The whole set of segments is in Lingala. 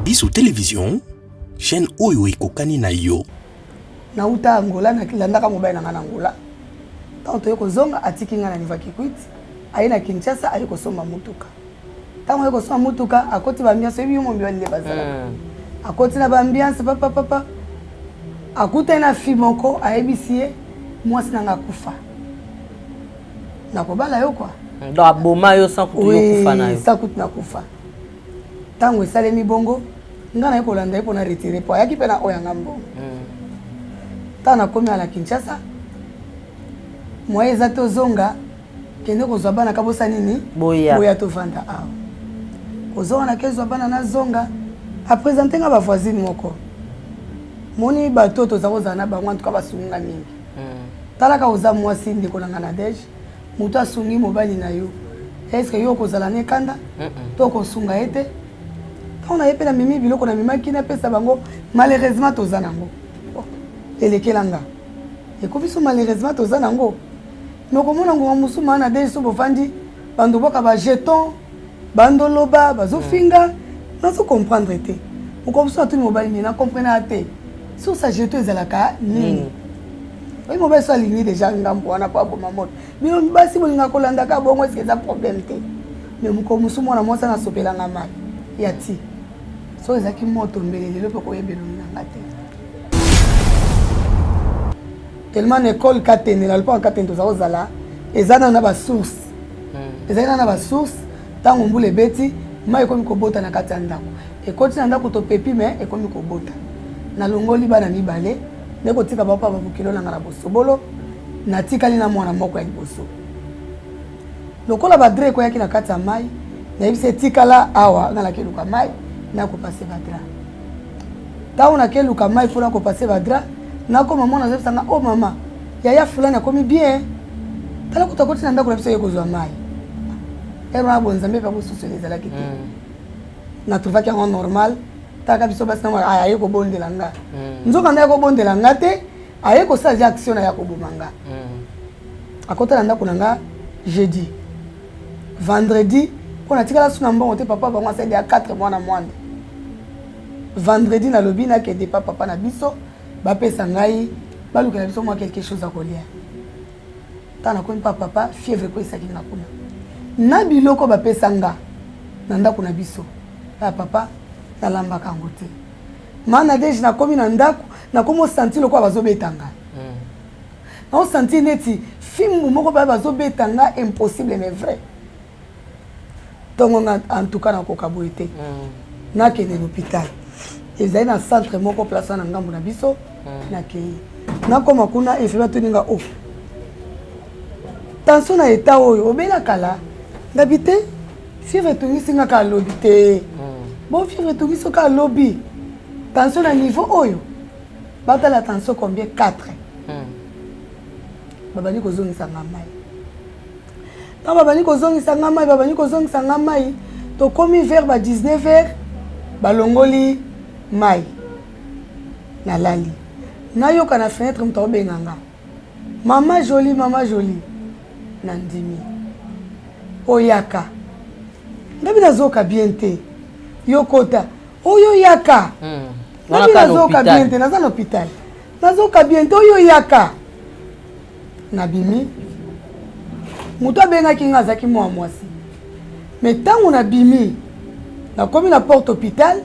Biso Television, chaîne oyo ekokani na yo. Nauta Angola, nalandaka mobali na ngai na Angola. Ntango toye kozonga, atiki ngai na niveau ya Kikwit, aye na Kinshasa, aye kosomba motuka. Ntango aye kosomba motuka, akoti ba ambiance, oyebi yo mobali nde bazalaka. Akoti na ba ambiance, papa papa. Akutani na fille moko, ayebisi ye mwasi na ngai akufa. Nakobala yo quoi. Donc aboma yo sans kutu yo kufa na yo. Sans kutu nakufa. Ntango esalemi bongo, nga naye kolanda ye mpona retire po ayaki mpe na oyo yanga mbongo. Ntango nakomi ala Kinshasa, moye eza tozonga, kende kozwa bana kabosa nini? Boya. Boya tovanda awa. Kozonga nakezwa bana nazonga, apresente nga ba voisine moko. Moni bato toza kozala na bango en tout cas basungi nga mingi. Talaka oza mwasi ndeko na nga Nadège, moto asungi mobali na yo. Est-ce que yo kozala ne kanda? To kosunga ye te? Ntango na ye mpe namemi biloko namemaki napesa bango, malheureusement toza nango. Elekela nga. Ekomi so malheureusement toza nango. Mais okomona ngonga mosusu maa Nadège so bofandi bando boka ba jeton, bando loba, bazofinga, nazo comprendre te. Mokolo mosusu atuni mobali nini, na comprendre te. Source ya jeton ezalaka nini? Oyi mobali so alingi déjà ngambo wana po aboma moto. Bino basi bolingaka kolandaka bongo, est-ce que eza problème te? Mais mokolo mosusu mwana mwasi anasopelanga mai ya ti. Soki ezalaki moto mbele lelo mpe koyeba elongi na nga te. Tellement na école Katende, na lopango Katende toza kozala, eza nano na ba source. Ezali nano na ba source, ntango mbula ebeti, mai ekomi kobota na kati ya ndako. Ekoti na ndako topepi mais ekomi kobota. Nalongoli bana mibale, nde kotika bango mpa babokilo na nga na bosobolo, natikali na mwana moko ya liboso. Lokola ba drap ekweyaki na kati ya mai, nayebisi etikala awa nga nakeluka mai, nakopase ba drap. Ntango nakeluka mai mpona kopase ba drap, nakoma mwana azobisa nga, oh mama, yaya fulani akomi bien, tala kutu akoti na ndako na biso ye kozwa mai. Ero wana bonzambe mpe bosusoli ezalaki te. Natrouvaki yango normal, taka biso basi na aye kobondela nga. Nzoka nde aye kobondela nga te, aye kosala action na ya koboma nga. Akota na ndako na nga jeudi, vendredi mpo natikala su na mbongo te, papa bango asali ya 4 mois na mwanda. Vendredi nalobi nakende pa papa na biso, bapesa ngai balukela biso mwa quelque chose ya kolia. Ntango nakomi pa papa, fièvre ekweyisaki nga kuna. Na biloko bapesa nga na ndako na biso, pa papa nalambaka yango te. Ma Nadège nakomi na ndako, nakomi osentir lokola bazobeta nga. Naosentir neti fimbu moko ba bazobeta nga, impossible mais vrai. Ntongo nga en tout cas nakoka boye te. Nakende l'hôpital. Ezali na centre moko place na ngambo na biso, nakei. Nakoma kuna infirmière atuni nga, oh. Tension na état oyo obela kala. Ngabi te, fièvre etungisi nga ka lobi te. Bon fièvre etungisi ka lobi. Tension na niveau oyo. Batala tension combien? 4. Babandi kozongisa nga mai. Ntango babandi kozongisa nga mai, babandi kozongisa nga mai, tokomi vers ba 19 heures, balongoli mai. Nalali. Nayoka na fenêtre moto aobenga nga. Mama Jolie, mama Jolie. Nandimi. Oyaka. Ngabi nazoka bien te. Yokota. Oyo yaka. Ngabi nazoka bien te, naza na hôpital. Nazoka bien te, oyo yaka. Nabimi. Moto abengaki nga azalaki mwa mwasi. Mais ntango nabimi, nakomi na porte hôpital,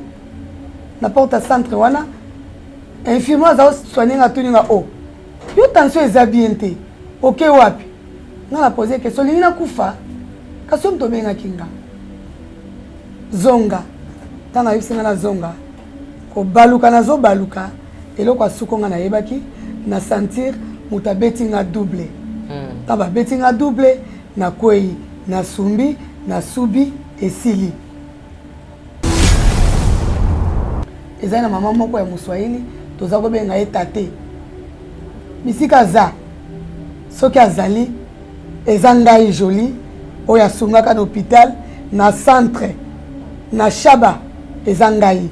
na porte ya centre wana, infirmier aza soigner nga atuni nga, oh, yo tension eza bien te. Oke wapi? Nga na poser question, olingi nakufa? Kasi yo moto obengaki nga. Zonga. Ntango ayebisi nga nazonga, kobaluka nazobaluka, eloko asuko nga nayebaki, na sentir moto abeti nga double. Ntango babeti nga double, nakwei, nasumbi, nasubi, esili. Ezali na mama moko ya Moswahili, toza kobenga ye tate. Bisika aza, soki azali, eza ngai Jolie oyo asungaka na hôpital, na centre, na Shaba, eza ngai.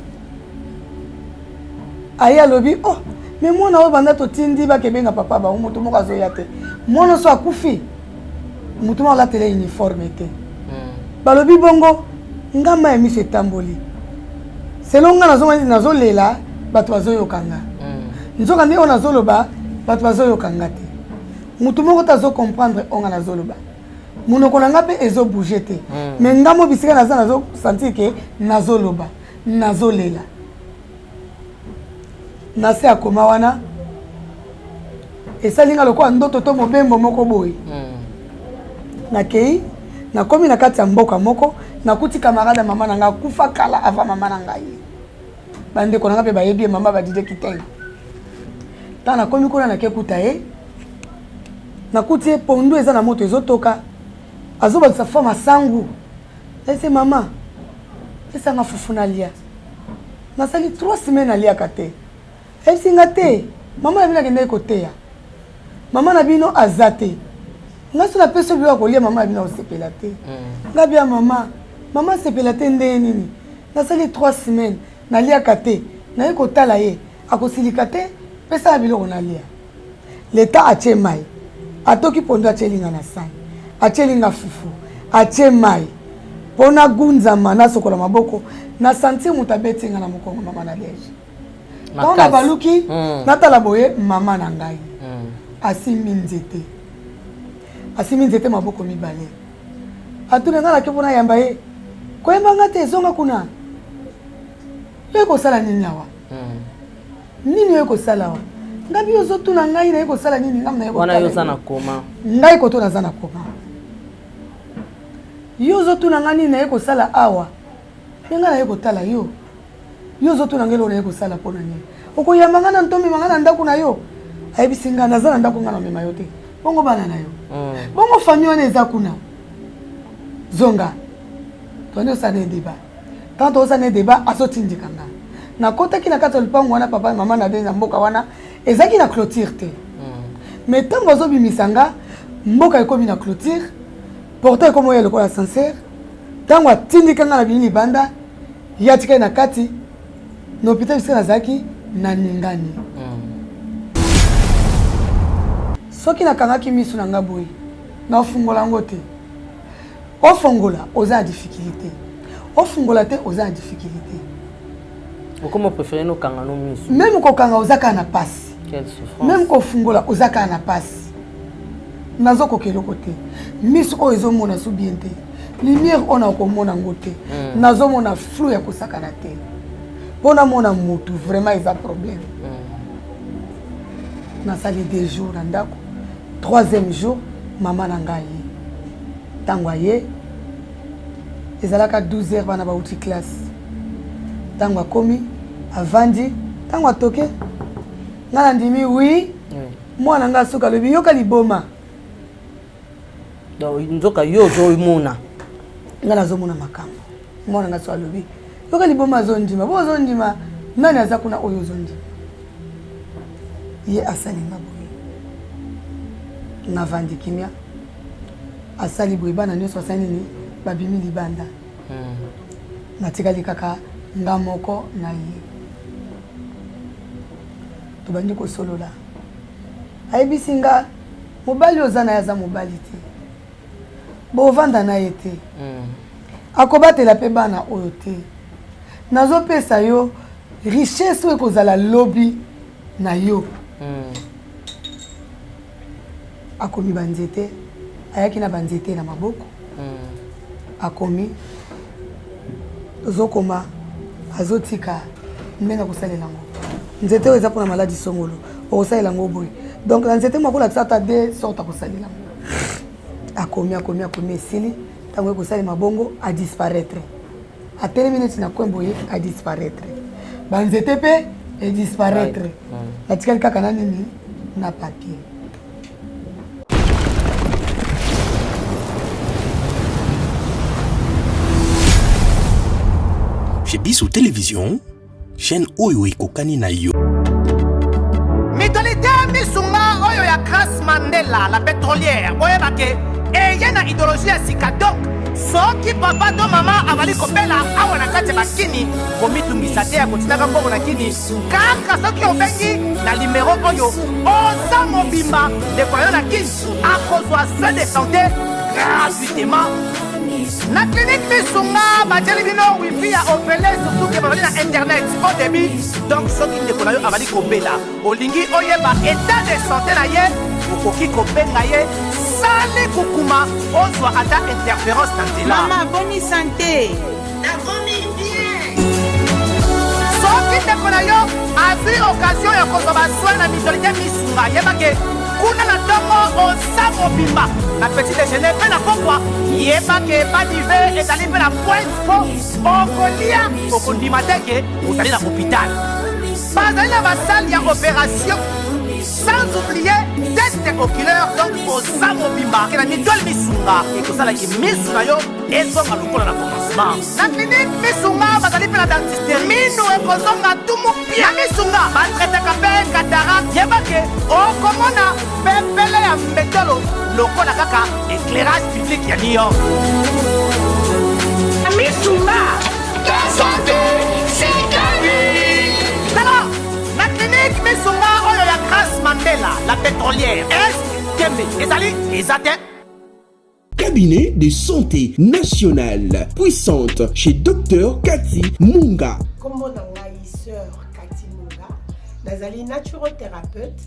Aye alobi, oh, mais mwana oyo banda totindi bakebenga papa bango, moto moko azoya te. Mwana so akufi, moto moko alatela uniforme te. Balobi bongo, ngamba ya miso etamboli. Selon nga nazonga nazolela bato bazoyoka nga. Nzoka nde oyo nazoloba bato bazoyoka nga te. Motu moko te azo comprendre oyo nga nazoloba. Monoko na nga mpe ezo bouger te. Mais nga mo bisika naza nazo sentir ke nazoloba, nazolela. Na se ya koma wana esali nga lokola ndoto to mobembo moko boye. Nakei nakomi na kati ya mboka moko, nakuti camarade ya mama na ngai akufa kala avant mama na ngai. Bandeko na ngai mpe bayebi ye, mama badide kiteng. Ntango nakomi kuna nake kuta ye, nakuti ye pondu eza na moto ezotoka, azobakisa fa masangu. Ese mama, pesanga fufu nalia. Nasali 3 semaines naliaka te. Ayebisi nga te, mama na bino akendaki koteya. Mama na bino aza te. Nga so napesi yo biloko ya kolia, mama na bino akosepela te. Nga bia mama, mama asepela te ndenge nini? Nasali 3 semaines naliaka te, naye kotala ye, akosilika te, pesa nga biloko nalia. Leta atie mai, atoki pondu atieli nga na sani, atieli nga fufu, atie mai mpo nagunzama nasokola maboko, na sentir moto abeti nga na mokongo, mama na Nadège. Ntango nabaluki natala boye mama na ngai asimbi nzete, asimbi nzete maboko mibale, atuna nga nake mpona yamba ye, koyamba nga te, ezonga kuna, yo ekosala nini awa? Nini oyo ekosala awa? Ngai bi ozotuna ngai naye kosala nini? Ngai naye wana yo oza na koma, ngai koto naza na koma, yo ozotuna ngai nini naye kosala awa? Mpe ngai naye kotala yo, yo ozotuna ngai eloko naye kosala mpo na nini? Okoyamba ngai na ntomema ngai na ndako na yo? Ayebisi ngai naza na ndako, ngai namema yo te, bongo bana na yo, bongo famille wana eza kuna, zonga. Tobandi osala na débat, tant tozosala na débat azotindika nga. Nakotaki na kati ya lopango wana, papa mama na na mboka wana ezalaki na clôture te, mais ntango azobimisa nga, mboka ekomi na clôture, portail ekomi oya lokola ascenseur. Ntango atindika nga na bimi libanda, ye atikali na kati na hôpital bisika nazalaki naningani. Soki nakangaki miso na nga boye, nafungola yango te. Ofongola oza na difficulté, ofungola te oza na difficulté. Okoma préféré nokanga no miso? Même kokanga oza kaka na pasi, même kofungola oza kaka na pasi. Nazokoka eloko te, miso oyo ezomona so bien te, lumière oyo nakomona yango te. Nazomona flou ya kosakana te, mpo namona motu vraiment eza problème. Nasali 2 jours na ndako, troisième jour mama na ngai ye ntango aye ezalaka 12 heures, bana bauti classe. Ntango akomi avandi, ntango atoke ngai nandimi wi mwana ngai asuka alobi yoka liboma. Donc nzoka yo ozomona? Ngai nazomona makambo. Mwana ngai so alobi yoka liboma, azondima bo ozondima nani aza kuna oyo ozondima ye asalinga boye. Navandi kimia, asali boye, bana nyonso asali nini, babimi libanda. Natikali kaka nga moko na ye, tobandi kosolola. Ayebisi nga mobali oza na ye aza mobali te, bovanda na ye te, akobatela mpe bana oyo te. Nazopesa yo richesse oyo ekozala lobi na yo. Akomi banzete, ayaki na banzete na maboko. Akomi tozokoma, azotika ndenge akosalela yango. Nzete oyo eza mpona maladi songolo, okosalela yango boye. Donc na nzete moko olakisa ata de sorte akosalela yango. Akomi, akomi, akomi, esili. Ntango ekosalema bongo, adisparaître, atelemi neti na coin boye, adisparaître, banzete mpe edisparaître. Natikali kaka na nini? Na papier. Chez Biso Télévision, chaîne oyo ekokani na yo. Mutualité misunga oyo ya Grace Mandela la pétrolière, boyeba ke eye na idéologie ya sika. Donc soki papa to mama azali kobela awa na kati ya bakini, komitungisa te ya kotindaka mbongo na kini. Kaka soki obengi na limero oyo oza mobimba, ndeko yo na kini akozwa soin de santé gratuitement. Na clinique Misunga batieli bino wifi ya ofele, surtout ke bazali na internet au débit. Donc soki ndeko na yo azali kobela, olingi oyeba état de santé na ye, okoki kobenga ye sali kukuma, ozwa ata interférence na nzela. Mama, boni santé? Nakomi bien. Soki ndeko na yo azwi occasion ya kozwa basoin na mutualité Misunga, yebake kuna na ntongo oza mobimba na petit déjeuner mpe na pokwa, yebake badive ezali mpe na pointe mpo okolia, okondima te ke ozali na hôpital. Bazali na basale ya opération, sans oublier test oculaire. Donc oza mobimba ke na mutuelle Misunga, ekosalaki misu na yo ezonga lokola na commencement. Na clinique Misunga bazali mpe na dentiste, minu ekozonga tumu pia. Misunga batraitaka mpe cataracte, yebake okomona pepele ya mbetolo lokola kaka éclairage public ya New York. Misunga, la santé, c'est la vie. Tala na clinique Misunga oyo ya Grâce Mandela la pétrolière, est tembe ezali eza te. Cabinet de santé nationale puissante chez Dr Cathy Munga. Kombo na ngai sœur Kati Munga, nazali naturothérapeute,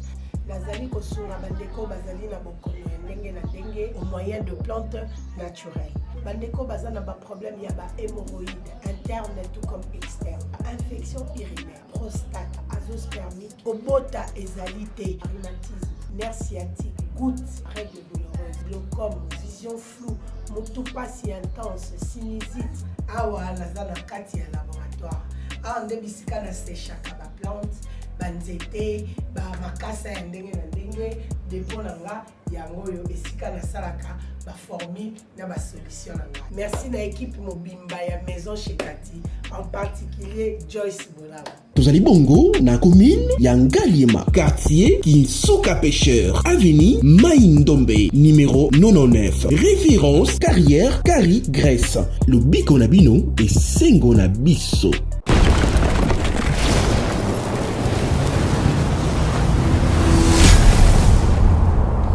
nazali kosunga bandeko bazali na bokono ya ndenge na ndenge au moyen de plantes naturelles. Bandeko baza na baproblème ya bahémorroïde interne tout comme externe, infection urinaire, prostate, azoospermique, kobota ezali te, rhumatisme, nerf sciatique, goutte, règle douloureuse, glaucome, vision floue, motu pasi intense, sinusite. Awa naza na kati ya laboratoire, awa nde bisika nasechaka baplante, banzete, bamakasa ya ndenge na ndenge. Dépôt na nga yango oyo, esika nasalaka baformule na basolution na ngai. Merci na équipe mobimba ya Maison chez Kati, en particulier Joyce Bolaba. Tozali bongo na commune ya Ngaliema, quartier Kinsuka Pêcheur, avenue Mai Ndombe, numéro 99, référence Carrière Kari Grèce. Lobiko na bino esengo na biso.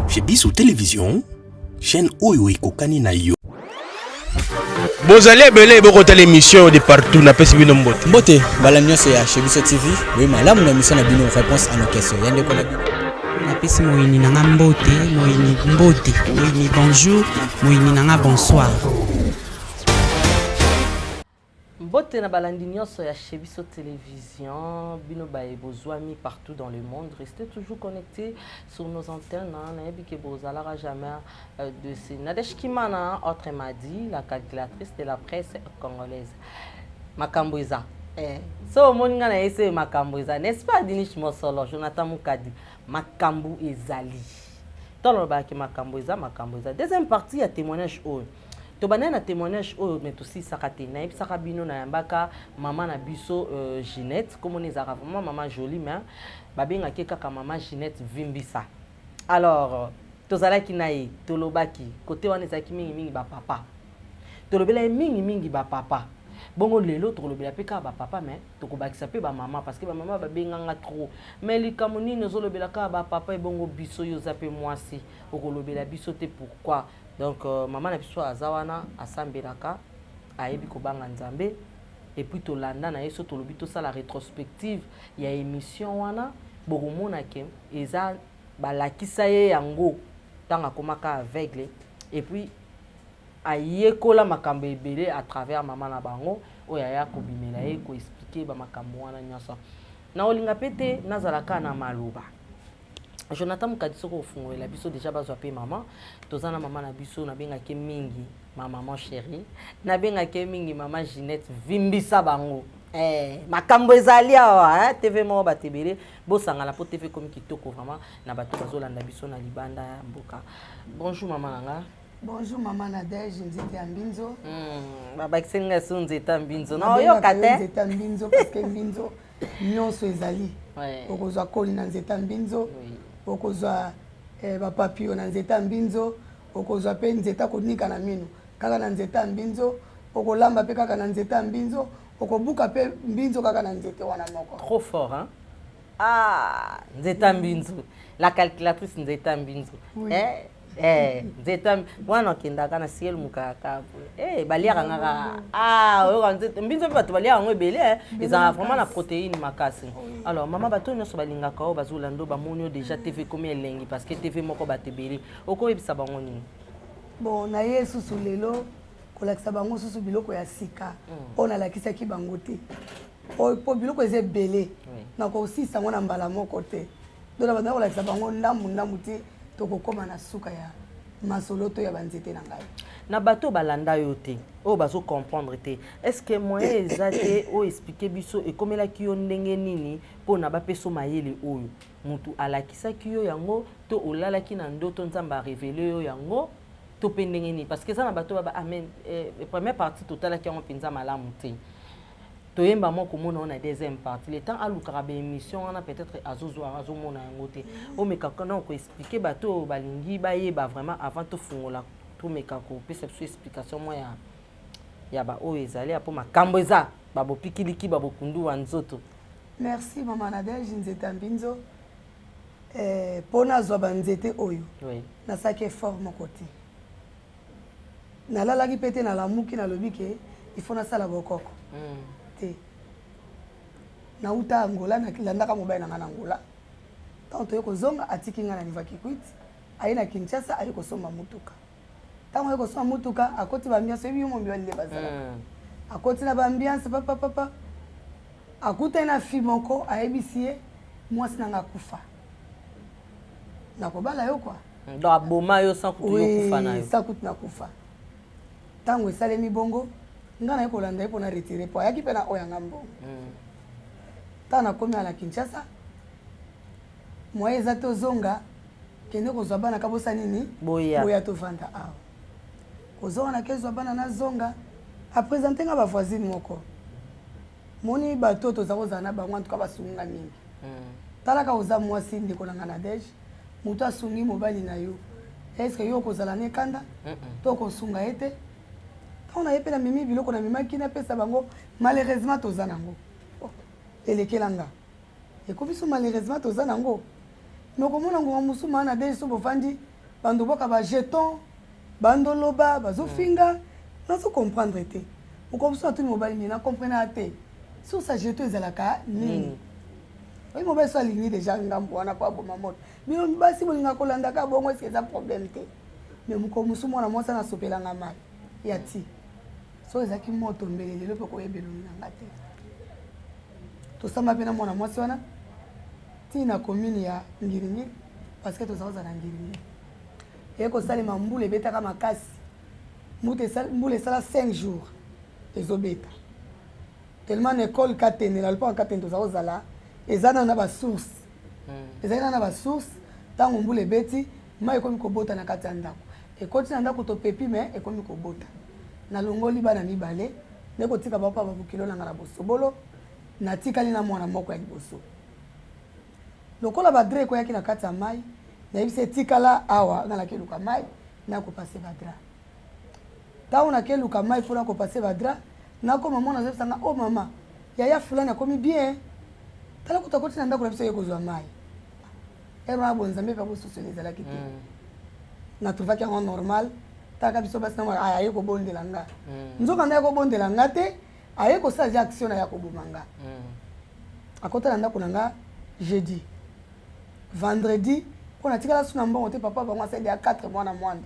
Chez Biso Télévision, chaîne oyo ekokani na yo. Bozali ebele bokotala émission de partout, napesi bino mbote. Mbote mbala nyonso ya Chez Biso TV, boye malamu na émission na bino Réponse à nos questions, ya ndeko na bino. Napesi moyini na nga mbote, moyini mbote, moyini bonjour, moyini na nga bonsoir. Mbote na balandi nyonso ya Chez Biso Télévision, bino baye bozwami partout dans le monde, restez toujours connectés sur nos antennes, hein. Nayebi ke bozalaka jamais de ce Nadège Kimana, autrement dit la calculatrice de la presse congolaise. Makambo eza so omoni nga na ye se makambo eza, n'est-ce pas? Dinish Mosolo, Jonathan Mukadi, makambo ezali. Tolobaki makambo eza, makambo eza. Deuxième partie ya témoignage oyo tobandaki na témoignage oyo, me tosilisaka te. Nayebisaka bino, nayambaka mama na biso Ginette, komona ezalaka vraiment mama Jolie, mais babengaki kaka mama Ginette Vimbisa. Alors tozalaki na ye, tolobaki kote wana ezalaki mingimingi bapapa, tolobela ye mingimingi bapapa. Bongo lelo tokolobela mpe kaka bapapa, mais tokobakisa mpe bamama, parce que bamama babenganga trop. Mais likambo nini ozolobela kaka bapapa, ebongo biso? Yo oza mpe mwasi, okolobela biso te pourquoi? Donc mama na biso aza wana, asambelaka, ayebi kobanga Nzambe. Et puis tolanda na ye. So tolobi tosala rétrospective ya émission wana, bokomona ke eza balakisa ye yango ntango akomaka aveugle, et puis ayekola makambo ebele à travers mama na bango oyo aya kobimela ye, koexpliquer bamakambo wana nyonso. Na olinga mpe te nazala kaka na maloba. Jonathan Mokadi, soki ofungolela biso déjà, bazwa mpe mama. Toza na mama na biso, nabengaki mingi ma maman chérie, nabengaki mingi mama Ginette Vimbisa bango. Makambo ezali awa, eh, TV moko bato ebele bosangana mpo TV ekomi kitoko vraiment na bato bazolanda biso na libanda ya mboka. Bonjour mama na nga. Bonjour mama Nadege, nzete ya mbinzo. Babakiseli ngai so nzete ya mbinzo na oyoka te. Nzete ya mbinzo, parce que mbinzo nyonso ezali. Okozwa koni na nzete ya mbinzo, okozwa bapapillon na nzete ya mbinzo, okozwa mpe nzete ya konika na mino kaka na nzete ya mbinzo, okolamba mpe kaka na nzete ya mbinzo, okobuka mpe mbinzo kaka na nzete wana moko. Trop fort, hein? Ah, nzete ya mbinzo, la calculatrice nzete ya mbinzo. Oui. Eh? Eh, nzete wana okendaka na ciel mokaka eh, baliaka ngaka ah, oyoka nzete mbinzo mpe bato baliaka yango ebele eh. Ezalaka vraiment na protéine makasi. Alors mama, bato nyonso balingaka oyo bazolanda oyo, bamoni oyo déjà TV ekomi elengi, parce que TV moko bato ebele, okoyebisa bango nini? Bon, naye susu lelo kolakisa bango susu biloko ya sika oyo nalakisaki bango te, po biloko eza ebele, nakosisa yango na mbala moko te. Donc na banda kolakisa bango ndambu ndambu ti tokokóma na suka ya masolo to ya banzete na ngai. Na bato oyo balanda yo te, oyo bazocomprendre te, est ce que moyen eza te oyo expliquer biso ekomelaki yo ndenge nini mpona bapesa mayele oyo? Motu alakisaki yo yango, to olalaki na ndoto Nzambe arévéler yo yango, to mpe ndenge nini? Parce que eza na bato baba amen. Première partie totalaki yango mpenza malamu te, toyemba moko komona oyo na deuxième partie. Le temps alukaka baémission wana, peut-être azozwa, azomona yango te. Omeka na koexpliquer bato oyo balingi bayeba vraiment. Avant tofungola, tomeka kopesa biso explication mwa ya baoyo ezali apo makambo eza babopikiliki, babokundu wa nzoto. Merci, mama Nadege. Nzete ya mbinzo, mpo nazwa banzete oyo, nasalaki effort moko te, nalalaki mpe te, nalamuki nalobi ke il faut nasala bokoko te. Nauta Angola, nalandaka mobali na ngai na Angola. Ntango toye kozonga, atiki ngai na niveau ya Kikwit, aye na Kinshasa, aye kosomba mutuka. Ntango aye kosomba mutuka, akoti baambiance, oyebi yo mobali nde bazalaka. Akoti na baambiance, papapapa, akutani na fille moko, ayebisi ye: "Mwasi na ngai akufa, nakobala yo kwa." Donc aboma yo sans kutu yo kufa na yo. Sans kutu nakufa. Ntango esalemi bongo, ngai naye kolanda ye mpona retirer, po ayaki mpe na oyo yanga mbongo. Ntango nakomi na Kinshasa, moye eza te, ozonga, kende kozwa bana, kabosa nini. Boya. Boya tovanda awa. Kozonga, nakezwa bana, nazonga, aprésenter nga bavoisine moko. Moni bato oyo toza kozala na bango, antuka basungi nga mingi. Talaka, oza mwasi, ndeko na nga Nadege, moto asungi mobali na yo, est-ce yo okozala na ekanda to okosunga ye te? Ntango na ye mpe namemi biloko, namemaki, napesa bango. Malheureusement toza nango. Oh, elekela nga, ekomi so malheureusement toza nango. Me okomona ngonga mosusu, maa Nadege, so bovandi, bando bwaka bajeton, bandoloba, bazofinga, nazo comprendre te. Mokolo mosusu natuni mobali nini, nacomprena te source ya jeton ezalaka nini. Oyi mobali so alingi déjà ngambo wana po aboma moto. Bino basi bolingaka kolandaka bongo, eske eza problème te? Mais mokolo mosusu mwana mwasi anasopelanga mai ya ti so ezalaki moto, mbele lelo mpe koyeba elongi na nga te. Tosamba mpe na mwana mwasi wana ntina na commune ya Ngiringiri, parce que toza kozala na Ngiringiri. Eye kosalema, mbula ebetaka makasi, mbula esala 5 jours ezobeta tellement. Na école Katende, na lopango Katende toza kozala, eza nano na basource, ezali nano na basource. Ntango mbula ebeti, mai ekomi kobota na kati ya ndako, ekoti na ndako, topepi me ekomi kobota. Nalongoli bana mibale, nde kotika bango mpa babokilo na nga na bosobolo. Natikali na mwana moko ya liboso. Lokola badraps ekoyaki na kati ya mai, nayebisi etikala awa, nga nakeluka mai, nakopasser badraps. Ntango nakeluka mai mpona kopasser badraps, nakoma, mwana azobisa nga: "O oh, mama, yaya fulani akomi bien, tala kuta akoti na ndako na biso, ye kozwa mai." Ere wana bonzambe mpe bososoli ezalaki te. Natrouvaki yango normal. Taka biso basi nango, aye kobondela nga. Nzoka nde aye kobondela nga te, aye kosala ja action na ya koboma nga. Akota na ndako na nga jeudi, vendredi, mpo natikala su na mbongo te. Papa bango asali ya 4 mois na mwanda.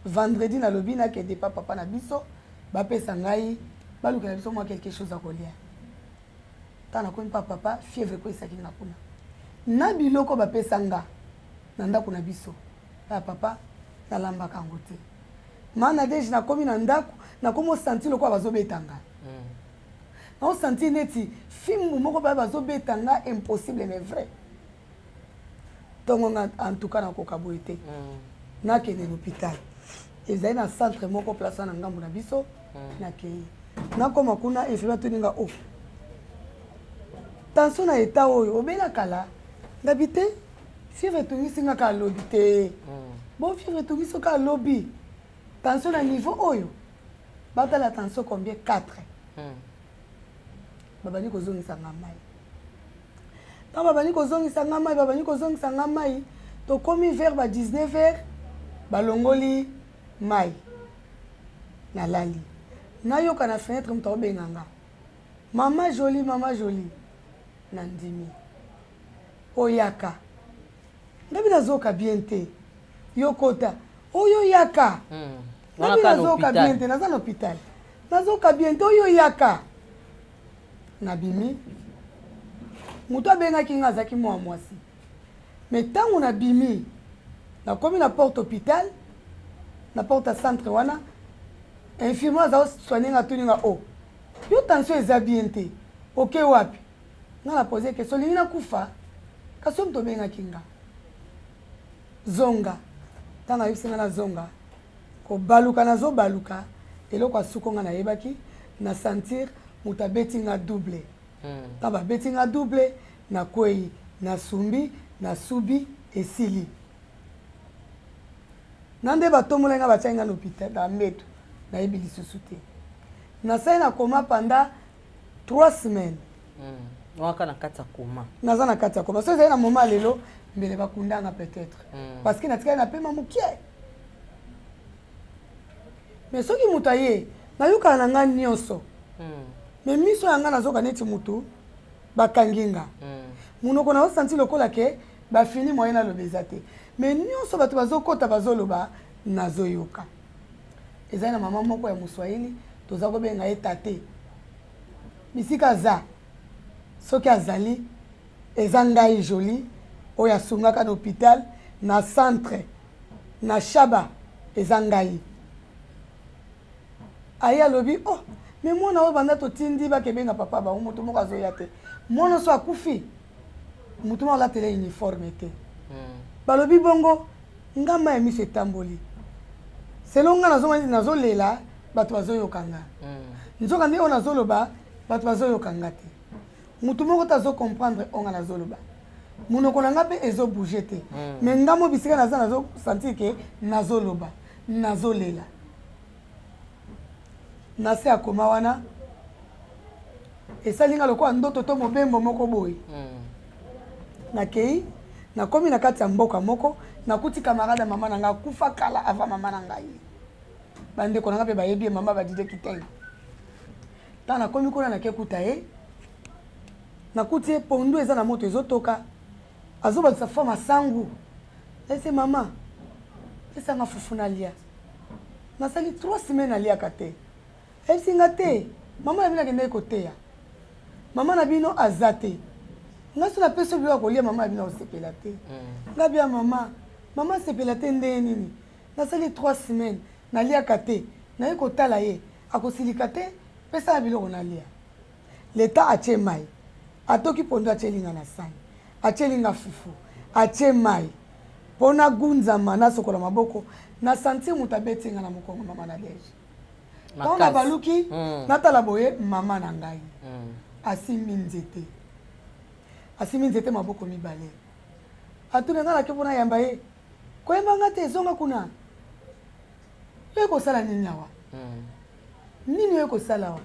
Vendredi nalobi nakende pa papa na biso, bapesa ngai, balukela biso mwa quelque chose ya kolia. Ntango nakomi pa papa, fièvre ekweyisaki nga kuna na biloko bapesa nga na ndako na biso ya papa, nalambaka yango te. Ma Nadege, nakomi na ndako, nakomi osentir lokola bazobeta nga, naosentir neti fimbu moko baya bazobeta nga. Impossible mais vrai. Ntongo nga, en tout cas nakoka boye te, nakende l'hôpital. Ezali na centre moko place wana na ngambo na biso. Nakei, nakoma kuna, infirmier atuni nga: "O tension na état oyo, obela kala?" Ngabi te, fièvre etungisi nga kaka alobi te. Bon, fièvre etungisi kaka alobi, tension na niveau oyo, batala tension combien? 4. Babandi kozongisa nga mai. Ntango babandi kozongisa nga mai, babandi kozongisa nga mai. Tokomi vers ba 19 heures, balongoli mai, nalali, nayoka na fenêtre moto aobenga nga mama Jolie, mama Jolie. Nandimi oyaka ngabi nazoka bien te, yo kota oyo yaka. Ngabi nazoka bien te, naza na hôpital, nazoka bien te, oyo yaka. Nabimi, moto abengaki nga azalaki mwa mwasi. Mais ntango nabimi, nakomi na porte hôpital, na porte ya centre wana, infirmier aza soigne nga, atuni nga: "O yo, tension eza bien te, oke wapi?" Nga na pose question: "Olingi nakufa? Kasi yo moto obengaki nga, zonga." Ntango ayebisi nga nazonga, kobaluka nazobaluka, eloko asuko nga nayebaki na sentir moto abeti nga double. Ntango babeti nga double, nakwei, nasumbi, nasubi, esili na nde batombolai nga, batiaki nga na hôpital na mbeto. Nayebi lisusu te, nasali na coma pendant 3 semaines. Waka na kati ya coma? Naza na kati ya coma. So ezali na moment lelo, mbele bakundanga peut-être, parce que natikali na pema mokie. Mais soki moto aye, nayokaka na ngai nyonso, mais miso ya ngai nazoka neti motu bakangi nga, monoko nazosanti lokola ke bafini, moyen naloba eza te. Mais nyonso bato bazokɔta, bazoloba, nazoyoka. Ezali na mama moko ya moswahili, toza kobenga ye tate. Bisika aza, soki azali, eza ngai Jolie oyo asungaka na hôpital na centre na Shaba, eza ngai. Aye, alobi: "Oh, mais mwana oyo, banda totindi bakebenga papa bango, moto moko azoya te. Mwana so akufi, motu moko alatela uniforme te." Balobi bongo, ngamba ya miso etamboli selo nga nazomona neti nazolela, bato bazoyoka nga. Nzoka nde oyo nazoloba, bato bazoyoka nga te, motu moko te azocomprendre oyo nga nazoloba. Monoko na nga mpe ezobouge te, mais nga mo bisika naza, nazosentir ke nazoloba, nazolela. Na se akoma wana, esali nga lokola ndoto to mobembo moko boye. Nakei, nakomi na kati ya mboka moko, nakuti camarade ya mama na ngai akufa kala avant mama na ngai. Bandeko na ngai mpe bayebi ye, mama Badide Kitei. Ntango nakomi kuna, nake kuta ye, nakuti ye, pondu eza na moto, ezotoka, azobakisa fa masangu. Ese: "Mama, pesanga fufu nalia, nasali 3 semaines naliaka te." Ayebisi nga te: "Mama na bino akendaki koteya, mama na bino aza te. Nga so napesi yo biloko ya kolia, mama na bino akosepela te." Nga bia: "Mama, mama asepela te ndenge nini? Nasali 3 semaines naliaka te, naye kotala ye, akosilika te? Pesa na biloko nalia." Leta atie mai, atoki pondu, atielinga na sani, atielinga fufu, atie mai mpo nagunzama, nasokola maboko. Na sentir moto abeti nga na mokongo, mama na Belge. Ntango na baluki, natala boye, mama na ngai asimbi nzete, asimbi nzete maboko mibale. Atuni nga: "Nake mpona yamba ye?" "Koyemba nga te, ezonga kuna. Yo ekosala nini awa? Nini oyo ekosala awa?"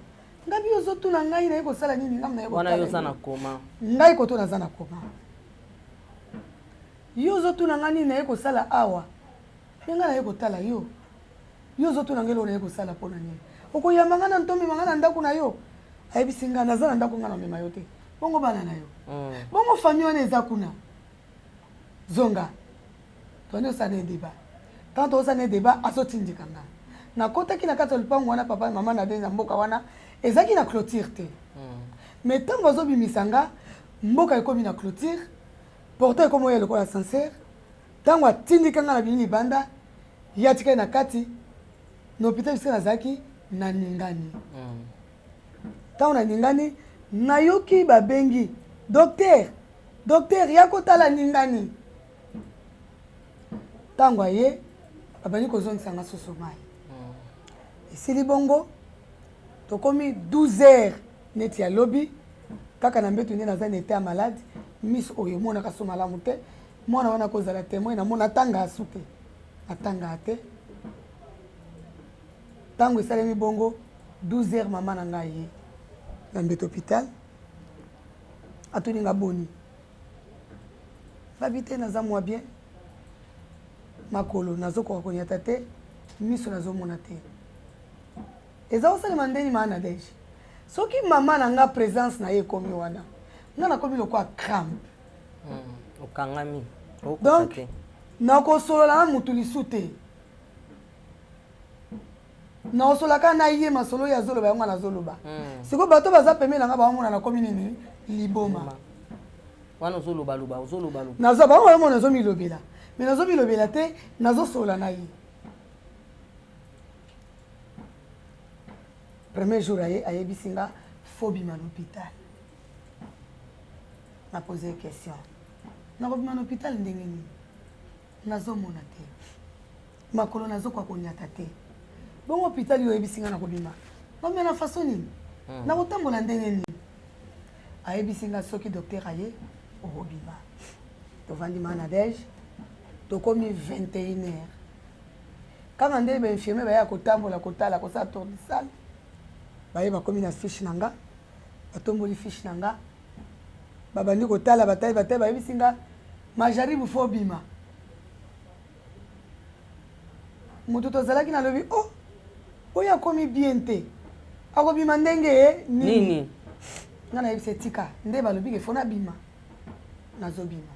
Nga bi: "Ozotuna ngai naye kosala nini? Ngai naye wana yo oza na coma. Ngai koto naza na coma, yo ozotuna ngai nini naye kosala awa? Mpe ngai naye kotala yo, yo ozotuna ngai eloko naye kosala. Mpona nini okoyamba ngai na ntomema ngai na ndako na yo?" Ayebisi ngai: "Naza na ndako, ngai na omema yo te. Bongo bana na yo? Bongo famille wana eza kuna? Zonga." Tobandi osala na débat. Tant tozosala na débat, azotindika nga. Nakotaki na kati ya lopango wana, papa mama na na mboka wana ezalaki na clôture te. Mais ntango bazobimisa nga, mboka ekomi na clôture, portail ekomi oya lokola ascenseur. Ntango atindika nga na bimi libanda, ye atikali na kati na hôpital. Bisika nazalaki, naningani. Ntango naningani, nayoki babengi: "Docteur, docteur, ya kotala ningani." Ntango aye, babandi kozongisa nga susu mai. Esili bongo, tokomi 12 heures neti ya lobi kaka na mbeto nde naza na état ya malade. Miso oyo emonaka so malamu te. Mwana wana kozala témoin, namona atanga asu te, atangaka te. Ntango esalemi bongo 12 heures, mama na ngai ye na mbeto hôpital, atuni nga: "Boni?" Babi te, naza mwa bien. Makolo nazokoka konyata te, miso nazomona te. Eza kosalema ndeni maa Nadège? Soki mama na nga présence na ye ekomi wana, nga nakomi lokola crampe. Okangami. Donc nakosolola na mutu lisu te. Nakosolola kaka na ye masolo oyo azoloba yango nazoloba. Sikoyo bato baza pembeni na nga baomona nakomi nini? Liboma. Wana ozolobaloba, ozolobaloba. Nazo bango bazomona nazomilobela. Mais nazomilobela te, nazosolola na ye. Premier jour aye ayebisi nga faut bima na hôpital. Na pose question. Nakobima na hôpital ndenge nini? Nazomona te. Makolo nazokoka konyata te. Bongo hôpital oyo oyebisi nga nakobima. Nakobima na façon nini? Nakotambola ndenge nini? Ayebisi nga soki docteur aye okobima. Tovandi ma Nadège, tokomi 21h. Kaka nde ba infirmier baya kotambola kotala kosala tour de salle, baye bakomi na fiche na nga, batomboli fiche na nga, babandi kotala, batali batali, bayebisi nga majaribu fo obima. Moto tozalaki nalobi oh, oyo akomi bien te, akobima ndenge nini? Nga nayebisi etika nde balobi ke fo nabima, nazobima.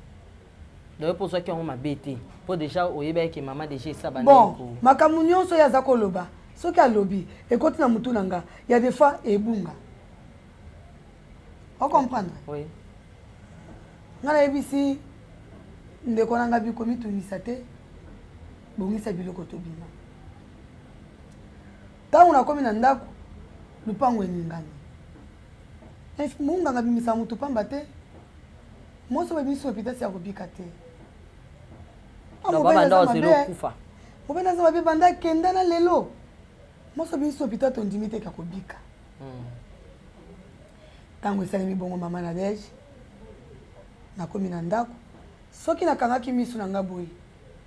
Donc mpo ozwaki yango mabe te, mpo déjà oyebaki ke mama déjà esa banda. Bon, makambo nyonso oyo aza koloba, soki alobi ekoti na mutu na nga, ya des fois ebunga. Ocomprendre? Oui. Nga nayebisi ndeko na nga bikomitungisa te, bongisa biloko tobima. Ntango nakomi na ndako, lupango eningani. Munganga abimisa motu pamba te. Mwasi oyo babimisi hôpital si akobika te. Mobali aza mabe banda akenda na lelo. Mwasi oyo babimisi hôpital tondimi te kakobika. Ntango esalemi bongo mama Nadège, nakomi na ndako. Soki nakangaki miso na nga boye,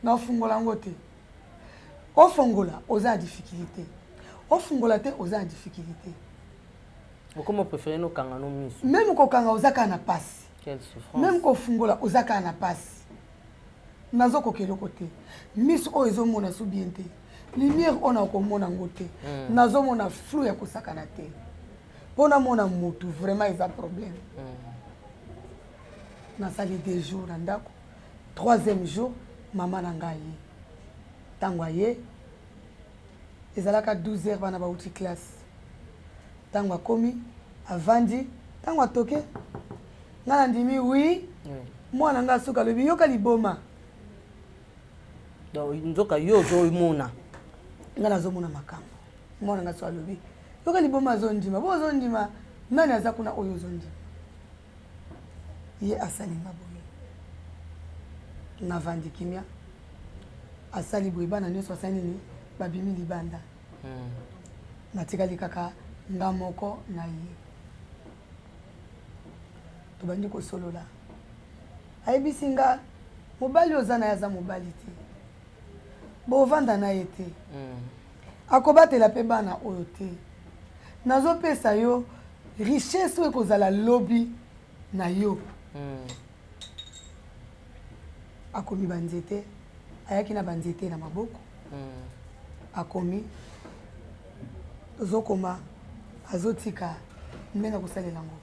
naofungola yango te. Ofongola oza na difficulté, ofungola te oza na difficulté. Okoma préféré nokanga no miso? Même kokanga oza kaka na pasi. Quelle souffrance! Même kofungola oza kaka na pasi. Nazokoka eloko te. Miso oyo ezomona so bien te. Lumière oyo nakomona yango te. Nazomona flou ya kosakana te. Mpo namona motu vraiment eza problème. Nasali 2 jours na ndako. Troisième jour mama na ngai aye. Ntango aye ezalaka 12 heures, bana bauti classe. Ntango akomi avandi, ntango atoke ngai nandimi wi mwana ngai asuka alobi yoka liboma. Donc nzoka yo ozomona? Ngai nazomona makambo. Mwana ngai so alobi yoka liboma, azondima bo ozondima nani aza kuna oyo ozondima ye asalinga boye. Navandi kimia, asali boye, bana nyonso asali nini, babimi libanda. Natikali kaka nga moko na ye. Tobandi kosolola, ayebisi nga mobali oza na ye aza mobali te, bovanda na ye te, akobatela mpe bana oyo te. Nazopesa yo richesse oyo ekozala lobi na yo. Akomi banzete, ayaki na banzete na maboko. Akomi, tozokoma, azotika ndenge akosalela yango.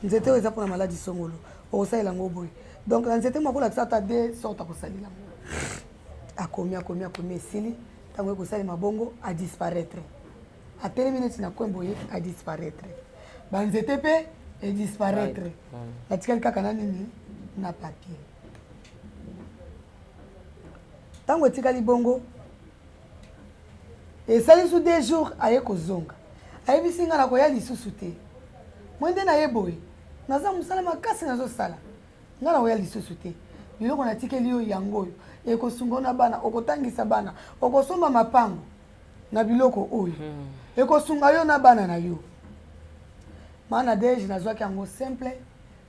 Nzete oyo eza mpona maladi songolo, okosalela yango boye. Donc na nzete moko akolakisa ata de sorte akosalela yango. Akomi, akomi, akomi, esili. Ntango ekosalema bongo, adisparaître. Atelemi neti na coin boye, adisparaître. Banzete mpe edisparaître. Natikali kaka na nini? Na papier. Ntango etikali bongo, esali su 2 jours, aye kozonga, ayebisi nga nakoya lisusu te. Mwe nde naye boye, naza mosala makasi nazosala, nga nakoya lisusu te. Biloko natikeli yo yango oyo ekosunga yo na bana, okotangisa bana, okosomba mapango na biloko oyo ekosunga yo na bana na yo. Ma Nadege, nazwaki yango simple.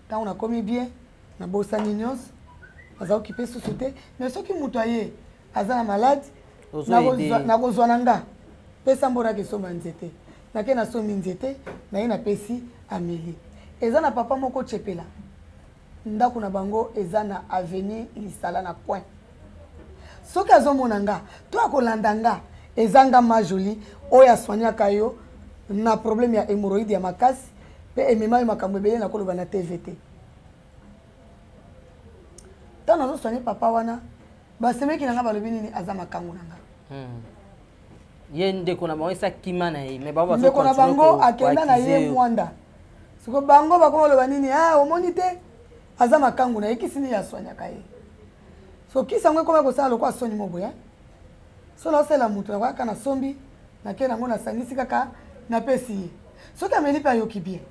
Ntango nakomi bien, nabosani nyonso, naza okipe susu te. Mais soki moto aye aza na malade, nakozwa na nga pesa mbonaka esomba nzete, nake nasombi nzete naye napesi ameli. Eza na papa moko Tshepela, ndako na bango eza na avenue Lisala na coin. Soki azomona nga to akolanda nga, eza nga Ma Jolie oyo asoignaka yo na problème ya hémorroïde ya makasi mpe emema yo makambo ebele na koloba na TV te. Ntango nazosoigne papa wana, basemeki na nga balobi nini, aza makangu na nga. Ye ndeko na bango esi akima na ye, mais bango ndeko na bazocontinue bango akenda na koaccuser ye yo. Mwanda. Siko bango bakoma loba nini? Ah, omoni te, aza makangu na ye, kisi nini aswanyaka ye? So kisi yango ekoma kosala lokola soni mo boye. So naosala moto nakoyaka na sombi, nake nango, nasangisi kaka, napesi ye. Soki ameli mpe ayoki bien.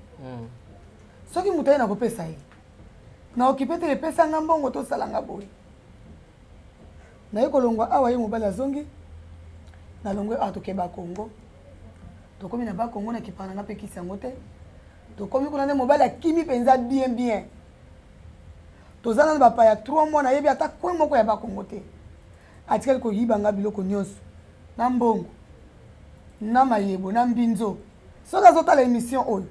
Soki moto aye, nakopesa ye na okipe te, epesanga mbongo, tosalanga boye. Naye kolongwa awa, ye mobali azongi, nalongwe awa, tokeba Kongo, tokomi na Bakongo, na kipana nga mpe kisi yango te. Tokomi kuna nde mobali akimi mpenza bien bien. Toza nanu bapaya 3 mois, nayebi ata coin moko ya Bakongo te. Atikali koyiba nga biloko nyonso, na mbongo, na mayebo, na mbinzo. Soki azotala émission oyo,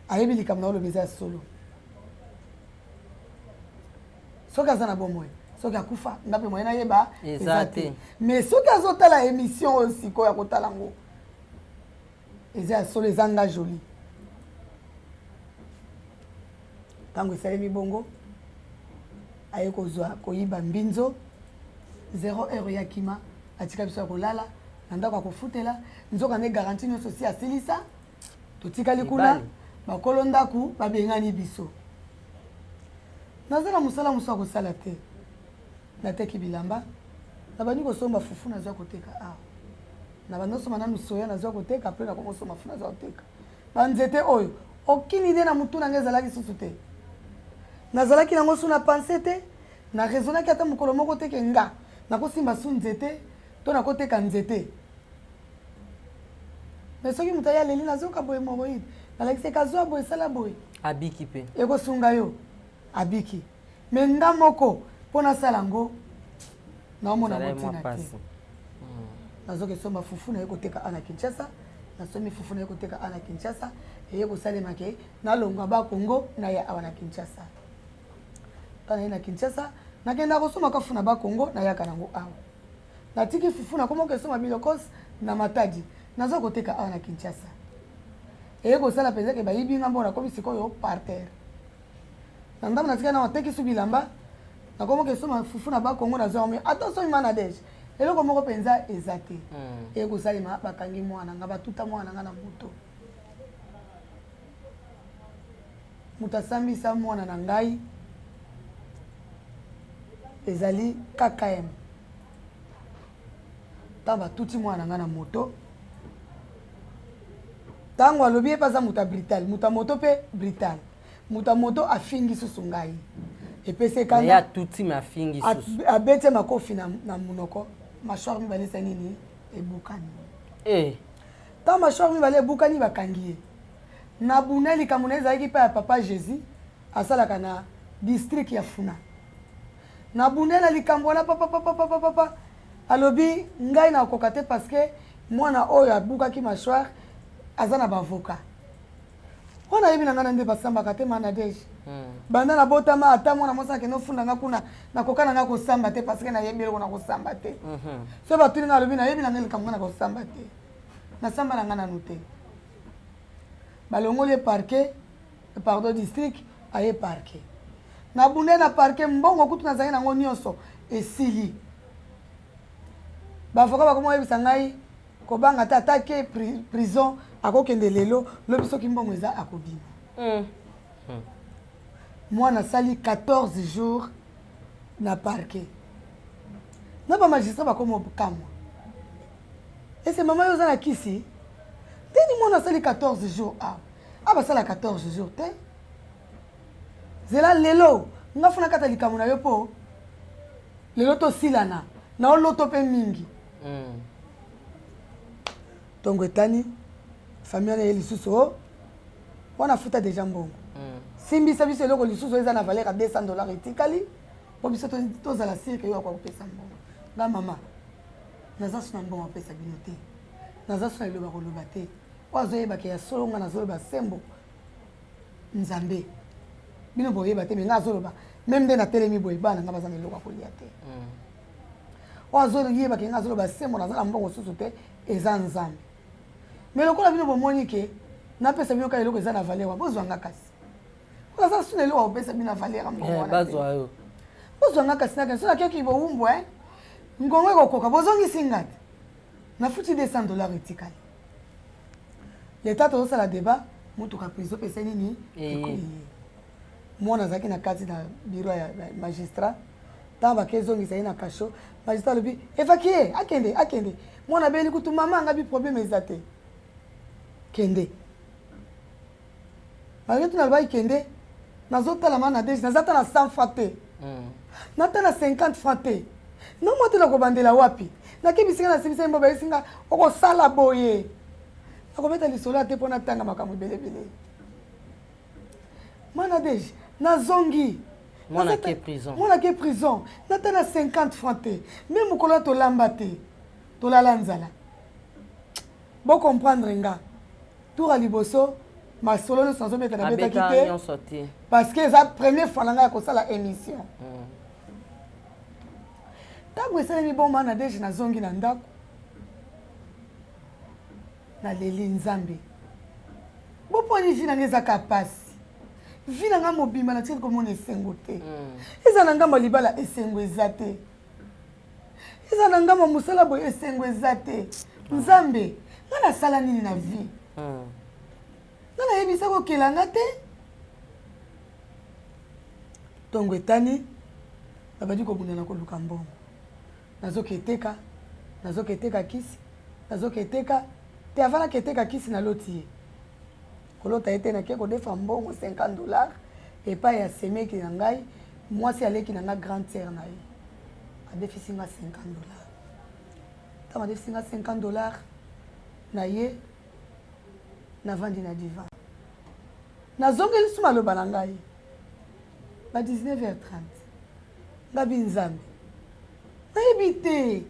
ayebi likambo na oloba eza ya solo. Soki aza na bomoi, soki akufa, nga mpe moye nayeba eza te. Mais soki azotala émission oyo sikoyo, akotala yango, eza ya solo, eza nga Jolie. Ntango esalemi bongo, aye kozwa koyiba mbinzo 0 heure ya kima, atika biso ya kolala na ndako ya kofutela. Nzoka nde garantie nyonso si asilisa, totikali kuna. Mibali. Bakolo ndako babengani biso. Naza na mosala mosusu ya kosala te. Nateki bilamba, nabandi kosomba fufu, nazwa koteka awa. Nabandi osomba nanu soya, nazwa koteka, apres nakoma osomba fufu, nazwa koteka banzete oyo. Aucune idée na mutu na ngai ezalaki susu te. Nazalaki nango su na pense te, na raisonnaki ata mokolo moko te ke nga nakosimba su nzete to nakoteka nzete. Mais soki moto aye aleli, nazoka boye hémorroïde, nalakisi kazwa boye, esala boye. Abiki mpe. Ekosunga yo, abiki. Mais nga moko mpo nasala yango, naomona Ezalaki ngo mwa ntina te. pasi. Nazoki esomba fufu, naye koteka a na Kinshasa. Nasombi fufu, naye koteka a na Kinshasa. Eye kosalema ke nalongwa Bakongo, naya awa na Kinshasa. Ntango naye na Kinshasa, nakenda kosomba kafu na Bakongo, nayaka nango awa. Natiki fufu, nakoma kokesomba bilokos na Matadi, naza koteka awa na Kinshasa. Eye kosala mpenza ke bayibi nga mbongo, nakomi sikoyo par terre na ndambo. Natikali na nateki su bilamba, nakoma kesomba fufu na Bakongo, nazwa yango. Ata osomi mana dege, eloko moko mpenza eza te. Eye kosalema, bakangi mwana nga, batuta mwana nga na moto. Moto asambisa mwana na ngai ezali KKM. Ntango batuti mwana na ngai na moto, ntango alobi ye mpe aza moto ya brutal, moto ya moto mpe brutal, moto ya moto afingi susu ngai, epesi Mais ye ekanda. atuti, me afingi susu. Abeti ye makofi na monoko, mâchoire mibale esa nini, ebukani. Ntango mâchoire mibale ebukani, bakangi ye na buna. Likambo na ye ezalaki mpe ya papa Jésus, asalaka na district ya Funa. Na buna na likambo wana, papapapapapa, alobi ngai nakoka te parce que mwana oyo abukaki mâchoire aza na baavocat wana. Ayebi na ngai na nde basambaka te, ma Nadege. Banda nabotama, ata mwana mwasi akende ofunda nga kuna, nakoka na ngai kosamba te parce que nayebi eloko na kosamba te. So batuni ngai, alobi nayebi na ngai likambo ngai na kosamba te, nasamba na ngai nanu te. Balongoli ye parquet, pardon, district, aye parquet. Nabunda na parquet, mbongo kutu nazalaki nango nyonso esili. Baavocat bakoma oyebisa ngai kobanga te, ata ke prison akokende lelo, lobi soki mbongo eza, akobima. Mwana asali 14 jours na parquet na bamagistrat bakoma okamwa: ese mama, yo oza na kisi ndeni? Mwana asali 14 jours awa, awa basala 14 jours te. Zela lelo, nga funa kata likambo na yo mpo lelo tosilana na oloto mpe mingi. Ntongo etani, famille wana ye lisusu o wana afuta deja mbongo. Simbisa biso eloko lisusu eza na valeur ya 200 $ etikali mpo biso tozala sûr ke yo akoka kopesa mbongo. Nga mama, naza so na mbongo apesa bino te, naza so na liloba koloba te. Oyo azoyebaka ya solo, nga nazoloba sembo Nzambe. Bino boyeba te, me nga azoloba même nde natelemi boye, bana nga baza na eloko ya kolia te. Oyo azoyeba ke nga azoloba sembo, naza na mbongo susu te, eza Nzambe. Mais lokola bino bomoni ke napesa bino kaka eloko eza na valeur, bozwa nga kasi. Oyo aza suna eloko akopesa bino na valeur ya mbongo eh, wana. Bazwa yo. Bozwa nga kasi nakende. So nakeki bowumbu, eh. Ngongo ekokoka, bozongisi nga te. Nafuti 200 $ etikali. Leta tozosala débat, motuka prison pesa nini? Eh. Mwana azalaki na kati na bureau ya magistrat. Ntango bakezongisa ye na cachot, magistrat alobi évacue, akende, akende. Mwana abeli kutu mama angabi problème eza te. Kende. Malgré tout nalobaki kende, nazotala ma na deji, naza ta na 100 francs te. Nata na 50 francs te. Nomwa te nakobandela wapi? Nakebisi nga nasibisa ye mbo bayesi nga okosala boye. Nakobeta lisolo ya te mpo natanga makambo ebele ebele. Mwana deji nazongi. Mwana ke prison. Mwana ke prison. Nata na 50 francs te. Me mokolo tolamba te. Tolala nzala. Bocomprendre nga. Tour ya liboso masolo nyonso nazobeta nabetaki te parce que eza première fois na ngai ya kosala émission. Ntango esalemi boma na deje, nazongi na ndako, naleli Nzambe. Boponi vie na ngai ezaka pasi, vie na ngai mobimba natikali komona esengo te. Eza na ngambo ya libala, esengo eza te. Eza na ngambo ya mosala boye, esengo eza te. Nzambe, ngai nasala nini na vie? Ngai nayebisa kokela nga te. Ntongo etani, nabandi kobunda na koluka mbongo. Nazoki eteka, nazoki eteka kisi, nazoki eteka te. Avant naki eteka kisi, naloti ye. Kolota ye te, nake kodefa mbongo 50 $ epai ya semeki na ngai, mwasi aleki na ngai, grande sœur na ye. Adefisi nga 50 $. Ntango adefisi nga 50 $ na ye, navandi na divan, nazongeli su maloba na ngai. Ba 19h30, ngabi Nzambe, nayebi te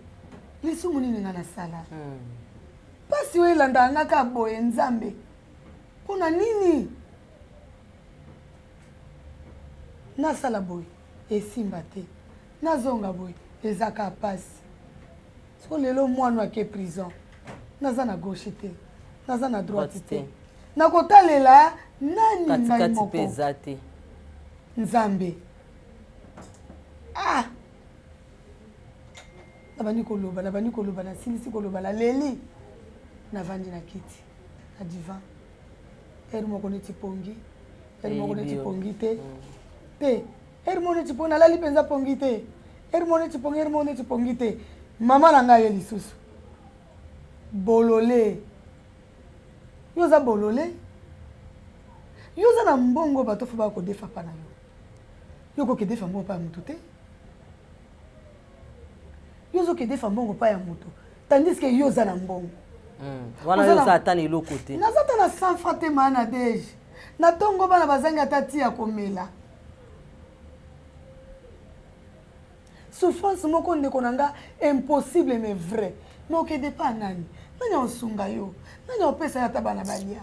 lisumu nini nga nasala. Mpasi oyo elandaka nga kaka boye, Nzambe, mpona nini? Nasala boye esimba te, nazonga boye eza kaka mpasi. Soko lelo mwana ake prison, naza na gauche te, naza na droite te, nakotalela nani? Ngai moko eza te. Nzambe, ah, nabandi koloba, nabandi koloba, nasilisi koloba, naleli, navandi na kiti na divan. Heure moko neti pongi, heure moko neti pongi te te, heure moko neti pongi, nalali mpenza pongi te, heure moko neti pongi, heure moko neti pongi te. Mama na ngai ye lisusu: "Bolole, yo oza bolole, yo oza na mbongo, bato fo baya kodefa mpa na yo, yo okoki defa mbongo mpa ya motu te. Yo ozoki defa mbongo mpa ya motu tandis que yo oza na mbongo." Wana yo oza ata na eloko te. Naza ata na 100 franc te. Maa na dege na ntongo, bana bazangi ata ti ya komela. Souffrance moko, ndeko na nga, impossible mais vrai. Mais okende pa nani? Nani aosunga yo? Nani aopesa yo ata bana balia?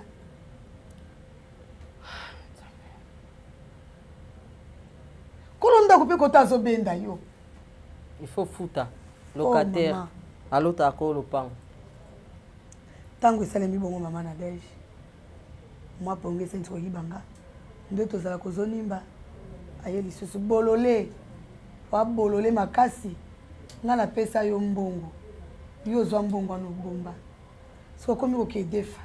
Kolo ndako mpe kota azobenda yo. Il faut futa locataire. Oh, alotaka ko lopango. Ntango esalemi bongo, mama Nadege, mwa pongi esenisi koyiba nga nde tozala kozonimba. Aye lisusu: "Bolole wa bolole makasi, nga napesa yo mbongo, yo ozwa mbongo wana obomba. Soki okomi kokedefa,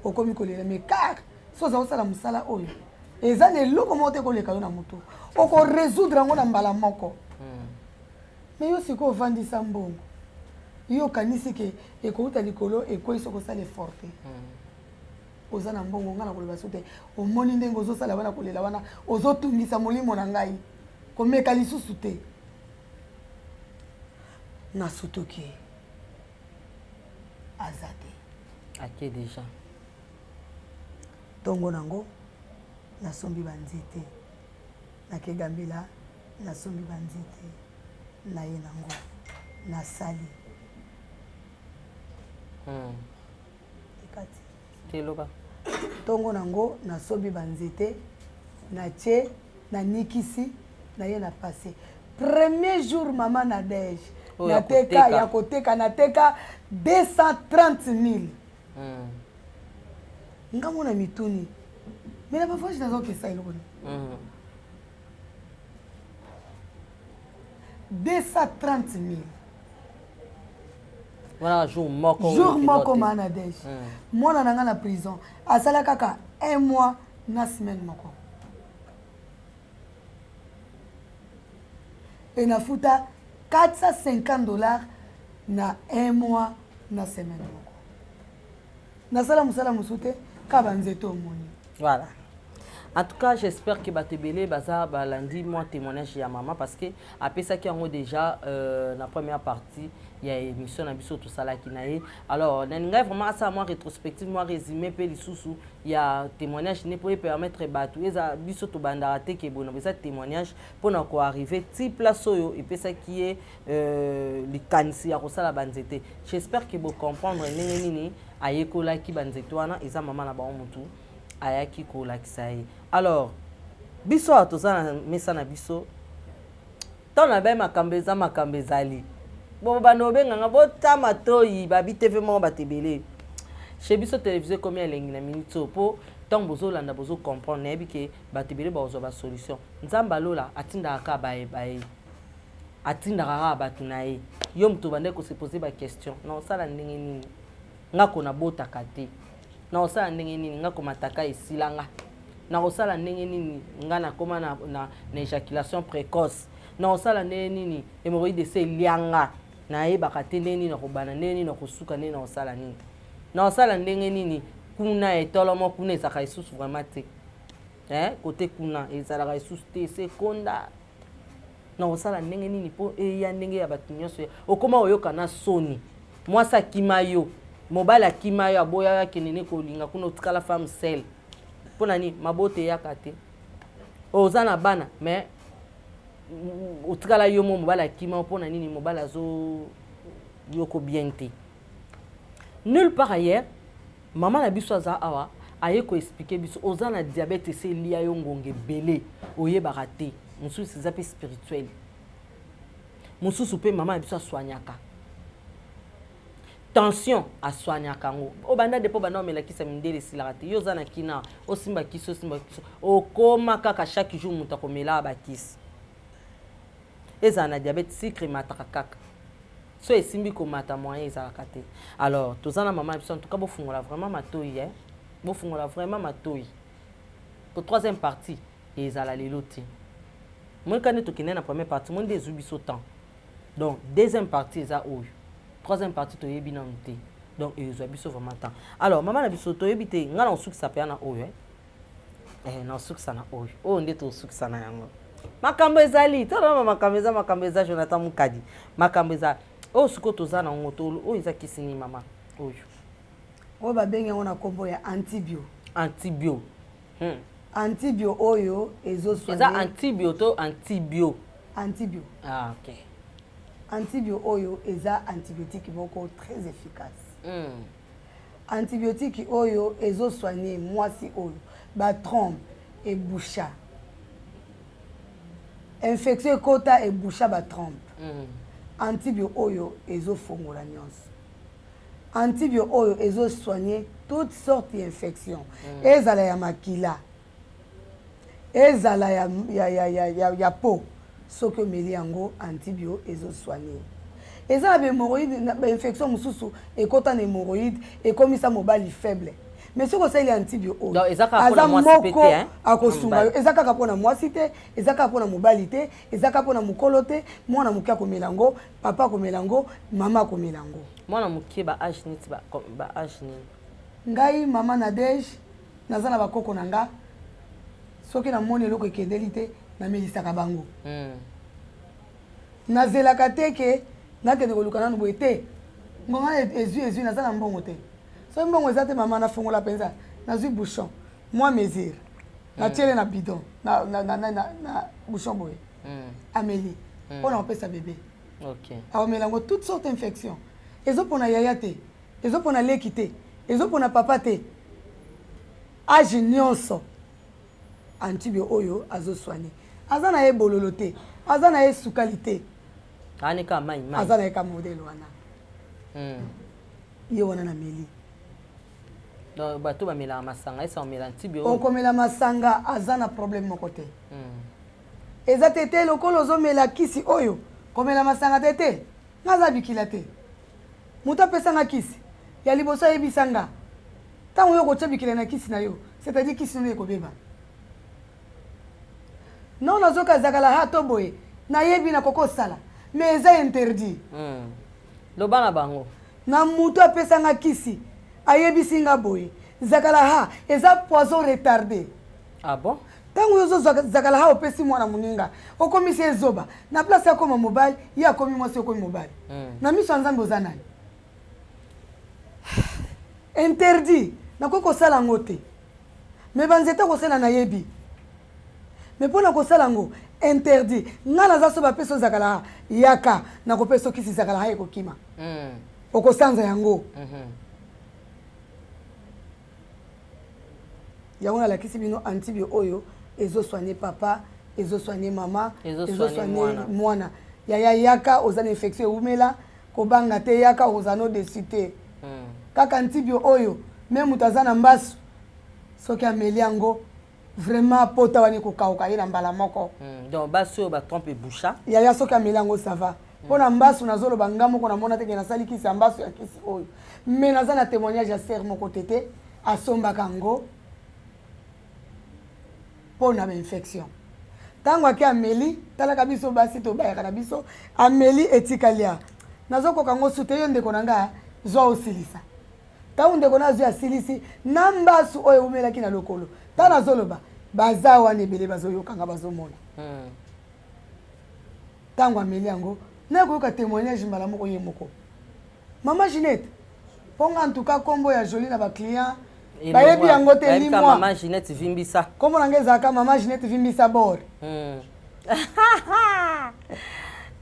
okomi kolela. Mais car so oza kosala mosala oyo eza na eloko moko te koleka yo na motu, okorésoudre yango na mbala moko. Mais yo sikoyo ovandisa mbongo, yo okanisi ke ekouta likolo ekwei. Soki osala effort te, oza na mbongo, ngai na koloba so te. Omoni ndenge ozosala wana, kolela wana, ozotungisa molimo na ngai. Komeka lisusu te." Nasutuki, aza te. Ake déjà. Ntongo nango nasombi banzete, nakegambela, nasombi banzete na ye nango, nasali ekati. Teloba. Ntongo nango nasombi banzete, natie, nanikisi na ye na passé. Premier jour, mama Nadege. Nateka ya koteka, nateka 230 000. Nga mona mituni, mais na bavoyage nazokesa eloko nini? 230 000. Wana jour moko? Jour moko, maa Nadege. Mwana na nga na prison asala kaka un mois na semaine moko e nafuta 450 $ na un mois na semaine moko. Nasala mosala mosusu te, kaka banzete omoni. Voilà. En tout cas, j'espère que bato ebele baza balandi mwa témoignage ya mama, parce que apesaki yango déjà na première partie ya émission na biso tosalaki na ye. Alors nalingai vraiment asala mwa rétrospective, mwa résumé mpe lisusu ya témoignage ne mpo epermettre bato eza biso tobandaka te ke boye na eza témoignage mpona koarrive ti place oyo epesaki ye likanisi ya kosala banzete. J'espère que bocomprendre ndenge nini ayekolaki banzete wana. Eza mama na bango motu ayaki kolakisa ye. Alors biso awa toza na mesa na biso, ntango na bai makambo eza, makambo ezali bo bando obenganga bota matoi babi TV moko bato ebele chez biso télévision ekomi elengi na minute oyo, mpo ntango bozolanda, bozocomprendre. Nayebi ke bato ebele bakozwa basolution. Nzambe alola atindaka kaka baye baye, atindaka kaka bato na ye. Yo moto obandaki kose poser baquestion: na osala ndenge nini nga ko nabotaka te? Na kosala ndenge nini nga komataka esilanga? Na kosala ndenge nini nga nakóma na éjaculation précoce? Na kosala ndenge nini hémorroïde ese elianga, nayebaka te ndenge nini nakobanda, ndenge nini nakosuka, ndenge nakosala nini, na kosala ndenge nini kuna etolomo kuna ezalaka lisusu vraiment te, eh? Kote kuna ezalaka lisusu te, ese ekonda, na kosala ndenge nini mpo eya ndenge ya bato nyonso? Okóma oyoka na soni, mwasi akima yo, mobali akima yo, aboya yo, akende ne kolinga kuna, otikala femme seule. Mpo na nini? Mabota eyaka te. Oza na bana mais otikala yo mo, mobali akima. Mpo na nini? Mobali azoyoko bien te. Nulle part ailleurs mama na biso aza awa aye koexpliquer biso. Oza na diabète, ese elia yo ngonga ebele, oyebaka te. Mosusu eza mpe spirituel, mosusu mpe mama na biso aswanyaka tension, aswanyaka yango. Obanda depo banda omelakisa mindele, esilaka te. Yo oza na kina, osimba kisi, osimba kisi, okoma kaka chaque jour moto akomelaka bakisi. Ezala na diabète, sucre emataka kaka, so esimbi komata, moyen ezalaka te. Alors toza na mama na biso. En tout cas bofungola vraiment matoi, eh? Bofungola vraiment matoi po troisième partie ezala lelo te. Monika nde tokende na première partie, mo nde ezwi biso temps. Donc deuxième partie eza oyo, troisième partie toyebi nanu te. Donc ezwa biso vraiment temps. Alors mama na biso, toyebi te, ngai na kosukisa mpenza na oyo, eh? Eh, na osukisa na oyo, oyo nde tosukisa na yango. Makambo ezali tolama, makambo eza, makambo eza. Jonathan Mukadi, makambo eza oyo sikoyo toza nango. Oyo eza kisi nini, mama, oyo? Oyo babengi yango na nkombo ya antibio. Antibio. Antibio oyo eza antibio to antibio? Antibio. Ah, ok. Antibio oyo eza antibiotique moko très efficace. Antibiotique oyo ezosoigne mwasi oyo batrompe eboucha, infection ekota, eboucha batrompe. Antibio oyo ezofongola nyonso. Antibio oyo ezosoigne toute sorte ya infection, ezala ya makila, ezala ya peau. Soki omeli yango, antibio ezosoigne. Eza na bahémorroïde, bainfection mosusu ekɔta na hémorroïde, ekomisa mobali faible. Mais soki osaleli antibio oyo, aza moko akosunga yo. Eza kaka mpona mwasi te, eza kaka mpona mobali te, eza kaka mpona mokolo te. Mwana moke akomela yango, papa akomela yango, mama akomela yango. Mwana moke ba âge neti ba âge nini? Ngai mama Nadege, naza na bakoko na nga. Soki namoni eloko ekendeli te, namelisaka bango. Nazelaka te ke nakende koluka nanu boye te. Ngonga ezwi, ezwi, naza na mbongo te. Soki mbongo eza te, mama, nafongola mpenza, nazwi bouchon mwa mesure, natiele na bidon na bouchon boye, ameli mpona kopesa bebe. Akomela yango, toute sorte infection. Ezopona yaya te, ezopona leki te, ezopona papa te, âge nyonso. Antibio oyo azosoigne, aza na ye bololo te, aza na ye sukali te. Anika mai mai. Aza na ye ka modèle wana. Ye wana na meli. Donc bato bamelaka masanga esa omela ntibi oyo. Okomela masanga aza na problème moko te. Eza te te lokola ozomela kisi oyo komela masanga te te. Nga aza bikila te. Moto apesa nga kisi ya liboso ayebisa nga ntango yo okotia bikila na kisi na yo, c'est-à-dire kisi nano ekobeba. Non, nazoka zakala ha to boye nayebi nakoki kosala mais eza interdit. Loba na bango. Na moto apesa nga kisi ayebisi nga boye zakala ha eza poison retardé. Ah bon? Ntango yo ozozwa zakala ha opesi mwana moninga okomisi ye zoba na place akoma mobali ye akomi mwasi okomi mobali. Na miso ya Nzambe oza nani? Interdit, nakoki kosala yango te. Mais banzete kosala nayebi. Mais mpona kosala yango interdit. Nga naza so bapesi ozakala ha yaka nakopesa okisi zakala ha ekokima. Okosanza yango. Yango nalakisi bino antibio oyo ezosoigne papa, ezosoigne mama, ezosoigne mwana. Yaya yaka oza na infection ewumela kobanga te, yaka okozala no desu te. Kaka antibio oyo me moto aza na mbasu soki ameli yango vraiment pota wana ekokauka ye na mbala moko. Donc basi oyo batrompe eboucha. Yaya soki ameli yango ça va. Mpo na mbasu nazoloba nga moko namona te ke nasali kisi ya mbasu ya kisi oyo. Mais naza na témoignage ya sœur moko tete asombaka yango mpo na bainfection. Ntango ake ameli, talaka biso basi tobayaka na biso, ameli etikali ya nazokoka yango su te, yo ndeko na nga zwa osilisa. Ntango ndeko na azwi asilisi na mbasu oyo ewumelaki na lokolo, ntango nazoloba baza wana ebele bazoyokanga bazomona. Ntango ameli yango nakoyoka témoignage mbala moko ye moko. Mama Ginette, mpo nga en tout cas kombo ya Jolie na ba client bayebi yango te limwa. Mama Ginette Vimbisa. Kombo na nga ezalaka Mama Ginette Vimbisa bor.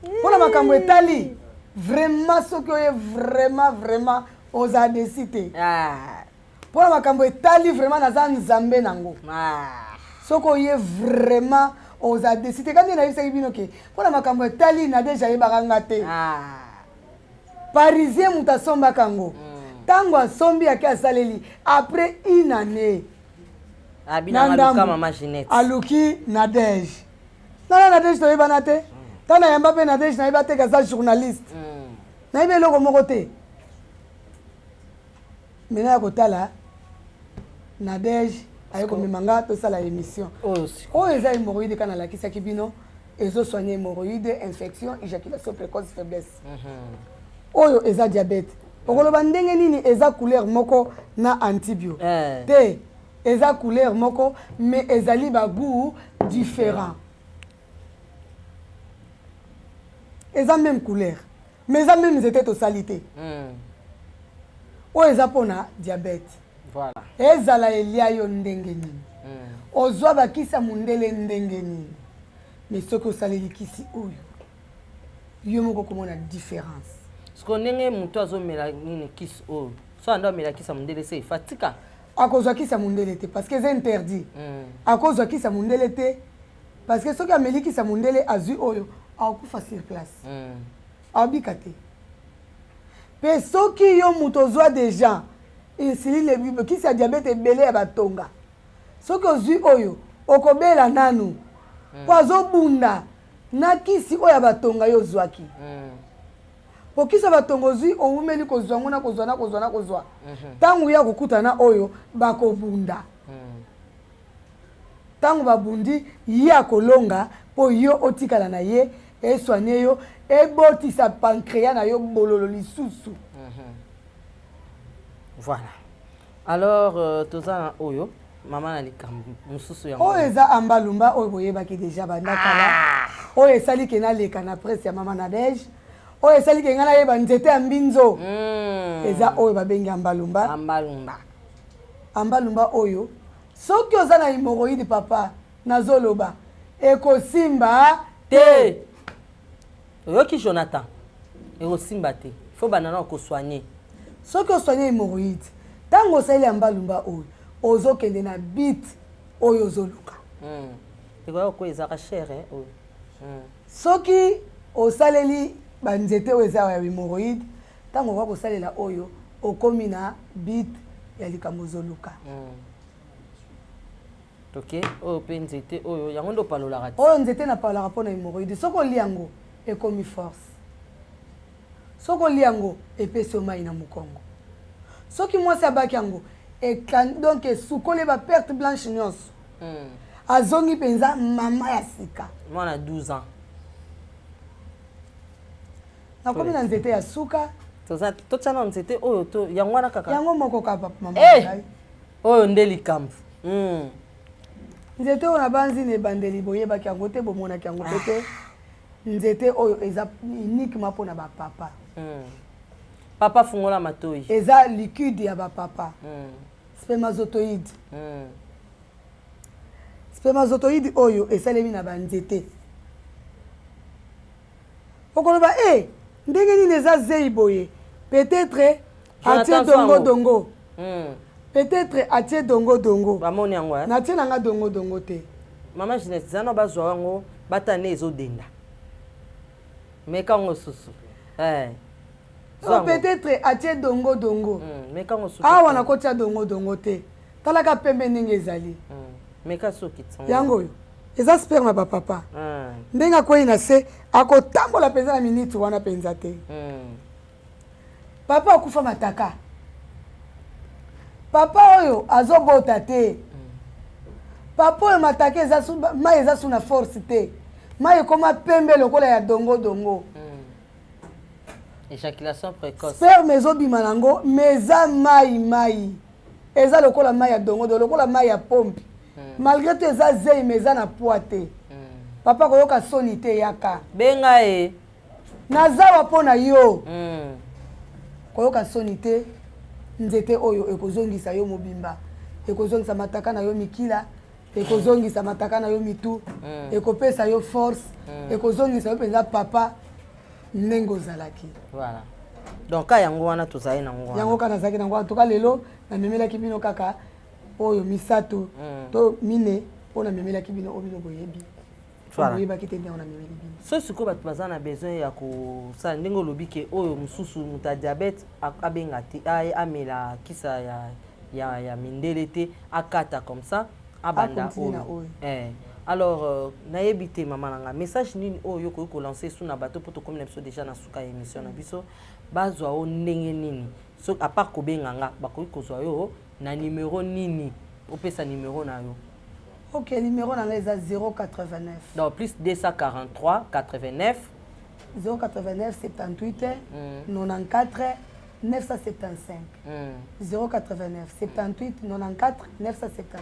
Mpona makambo etali vraiment soki oye vraiment vraiment oza desi te. Mpona makambo etali vraiment naza nzambe nango. Soki oye vraiment oza desi te. Kandi nayebisaki bino ke mpona makambo etali na deja ayebaka nga te. Parisien moto asombaka yango. Ntango asombi ake asaleli après une année. Na ndambo aluki Nadège. Nana Nadège toyebana te. Ntango nayamba mpe Nadège nayeba te kaza journaliste. Nayebi eloko moko te. Maintenant ya kotala Nadège aye komema nga tosala émission. Oyo eza hémorroïde kana nalakisaki bino ezosoigne hémorroïde, infection, éjaculation précoce, faiblesse. Oyo eza diabète. Okoloba ndenge nini eza couleur moko na antibio. Te eza couleur moko mais ezali ba goût différent. Eza même couleur mais eza même nzete tosali te. Oyo eza mpona diabète. Voilà. Ezala elia yo ndenge nini. Ozwa bakisa mundele ndenge nini. Mais soki osaleli kisi oyo yo moko komona différence. Siko ndenge moto azomela nini kisi oyo so ando amela kisi ya mondele se efatika. Akozwa kisi ya mondele te parce que eza interdit. Akozwa kisi ya mondele te parce que soki ameli kisi ya mondele azwi oyo akokufa sur place. Abika te. Pe soki yo moto ozwa déjà insuline kisi ya diabète ebele ya batonga. Soki ozwi oyo okobela nanu. Po azobunda na kisi oyo ya batonga yo ozwaki. Po kisi ya batonga ozwi owumeli kozwa yango na kozwa na kozwa na kozwa. Ntango ya kokutana na oyo bakobunda. Ntango babundi ye akolonga po yo otikala na ye esoigne yo ebotisa pancréas na yo bololo lisusu. Voilà. Alors toza na oyo mama na likambo mosusu yango. Oyo eza ambalumba oyo boyebaki déjà banda kala. Oyo esali ke naleka na presse ya mama Nadège. Oyo esali ke nga nayeba nzete ya mbinzo. Eza oyo babengi ambalumba. Ambalumba. Ambalumba oyo soki oza na hémorroïde papa nazoloba ekosimba te. Oyoki Jonathan ekosimba te. Faut banana ko soigner. Soki osoigne hémorroïde tango osaleli ambalumba oyo ozokende na bit oyo ozoluka. Ekoya ko ezaka cher oyo. Soki osaleli. Banzete oyo eza ya hemorroïde, ntango okoka kosalela oyo, okomi na but ya likambo ozoluka. Ok, oyo mpe nzete oyo, yango nde opalolaka te? Oyo nzete napalolaka mpo na hemorroïde. Soki olia yango, ekomi force. Soki olia yango, epesi yo mai na mokongo. Soki mwasi abaki yango, donc esukoli ba perte blanche nyonso. Azongi mpenza mama ya sika. Mwana 12 ans. Nakomi na nzete ya suka. Totya na nzete oyo to yango wana kaka. Yango moko kaka mama na ngai. Oyo nde likambo. Nzete oyo nabanzi na ebandeli boyebaki yango te, bomonaki yango pe te. Nzete oyo eza uniquement mpona bapapa. Papa fungola matoi. Eza liquide ya bapapa. Spermatozoïde. Spermatozoïde oyo esalemi na banzete. Okoloba e ndenge nini eza zei boye, peut-être atie dongo dongo. Peut-être atie dongo dongo. Bamoni yango eh? Natie nanga dongo dongo te. Mama Ginette, zana bazwa yango bata ne ezodenda. Meka yango susu. Eh. Oh, peut-être atie dongo dongo. Meka yango susu. Awa nakotia dongo dongo te. Talaka pembe ndenge ezali. Meka soki yango oyo eza sperme ya bapapa. Ndenge akwei na se akotambola mpenza na miniti wana mpenza te. Papa akufa mataka. Papa oyo azobota te. Papa oyo mataka eza mai eza su na force te. Mai ekoma pembe lokola ya dongo dongo. Éjaculation précoce. Sperme ezobima nango mais eza mai mai. Eza lokola mai ya dongo dongo, lokola mai ya pompe. Malgré tout eza zei mais eza na poids te. Papa koyoka soni te, yaka. Benga ye. Nazawa mpo na yo. Koyoka soni te, nzete oyo ekozongisa yo mobimba. Ekozongisa mataka na yo mikila, ekozongisa mataka na yo mitu, ekopesa yo force, ekozongisa yo mpenza papa ndenge ozalaki. Voilà. Donc ka yango wana tozali nango wana. Yango kaka nazalaki nango. En tout cas lelo namemelaki bino kaka oyo misato to mine oyo namemelaki bino oyo bino boyebi. Voilà. Boyebaki te ndenge namemeli bino. So sikoyo bato baza na besoin ya kosala ndenge olobi ke oyo mosusu moto ya diabète abenga te, amela kisa ya mindele te, akata comme ça abanda oyo. Alors nayebi te mama na nga message nini oyo okoki kolancer su na bato mpo tokomi na biso déjà na suka ya émission na biso, bazwa yo ndenge nini? So à part kobenga nga, bakoki kozwa yo na numéro nini? Opesa numéro na yo. Ok, numéro na nga eza 089. Donc plus 243 89 089 78 94 975. 089 78 94 975.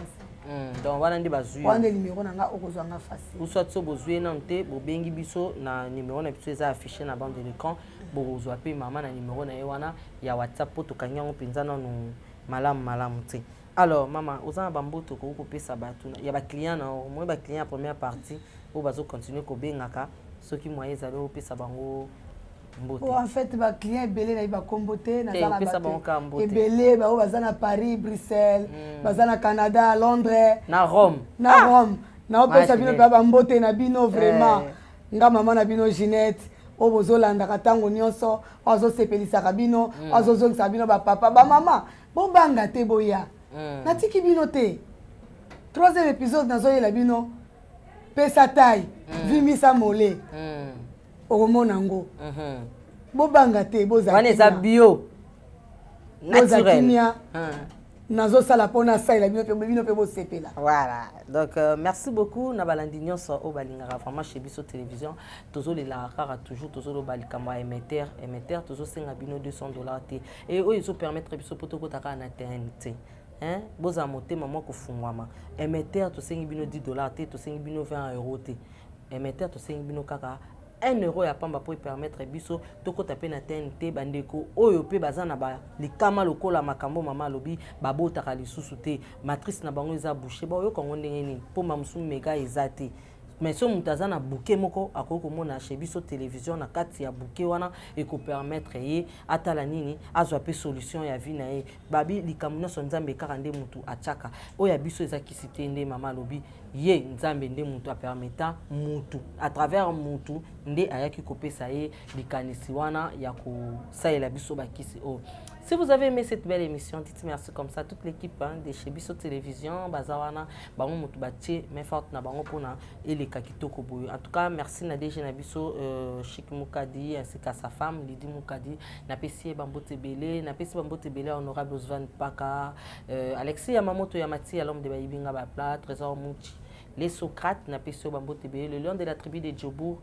Donc wana nde bazwi. Wana nde numéro na nga, okozwa nga facile. Ou soit so bozwi ye nanu te, bobengi biso na numéro na biso eza affiché na bande de l'écran, bokozwa mpe mama na numéro na ye wana ya WhatsApp po tokangi yango mpenza nanu malamu malamu te. Alors mama, oza na bambote okoki kopesa bato ya baclient na yo, moye baclient ya première partie oyo bazocontinue kobengaka, soki moyen ezali opesa bango mbote. Oh, en fait baclient ebele nayebi bakombo te, naza na opesa bato bango kaka mbote. Ebele baoyo baza na Paris, Bruxelles, baza na Canada, Londres, na Rome. Na Rome. Naopesa bino Ginette. mpe bambote na bino vraiment. Nga mama na bino Ginette oyo bozolandaka ntango nyonso, oyo azosepelisaka bino, oyo azozongisaka bino bapapa bamama, bobanga te, boya. Natiki bino te. Troisième épisode nazoyela bino pesa taille, vimisa mole. Okomona yango. Bobanga te, bozala Wana eza kimia. Bio. Boza Naturel. kimia. Nazosala mpo nasalela bino mpe bino mpe bosepela. Voilà. Donc merci beaucoup na balandi nyonso oyo balingaka vraiment chez biso télévision. Tozolelaka kaka toujours tozoloba likambo ya émetteur, émetteur tozosenga bino 200 $ te. Et oyo ezo permettre biso po tokota kaka na TNT. Hein? Bozala motema mwa kofungwama. Émetteur tosengi bino 10 $ te, tosengi bino 20 euros te. Émetteur tosengi bino kaka 1 euro ya pamba po permettre biso tokota pe na TNT. Bandeko oyo pe baza na ba likama lokola makambo mama alobi, babotaka lisusu te, matrice na bango eza bouché, baoyoka yango ndenge nini? Po mamusu mega eza te. Mais soki moto aza na bouquet moko, akoki komona chez biso télévision na kati ya bouquet wana, ekopermettre ye atala nini, azwa mpe solution ya vie na ye. Babi likambo nyonso, Nzambe kaka nde motu atiaka oyo ya biso eza kisi te. Nde mama alobi, ye Nzambe nde motu apermeta mutu, à travers mutu nde ayaki kopesa ye likanisi wana ya kosalela biso bakisi oyo. Si vous avez aimé cette belle émission, dites merci comme ça. Toute l'équipe, hein, de chez Biso Télévision, baza wana, bango mutu batie main forte na bango pona eleka kitoko boyo. En tout cas, merci na DG na biso Chic Mukadi ainsi qu'à sa femme Lydie Mukadi. Na pesi bambote belé, na pesi bambote belé honorable Osvan Paka, Alexis Yamamoto Yamati, l'homme de Bayibinga Bapla, Trésor Mouchi, les Socrates, na pesi bambote belé, le lion de la tribu de Djobourg,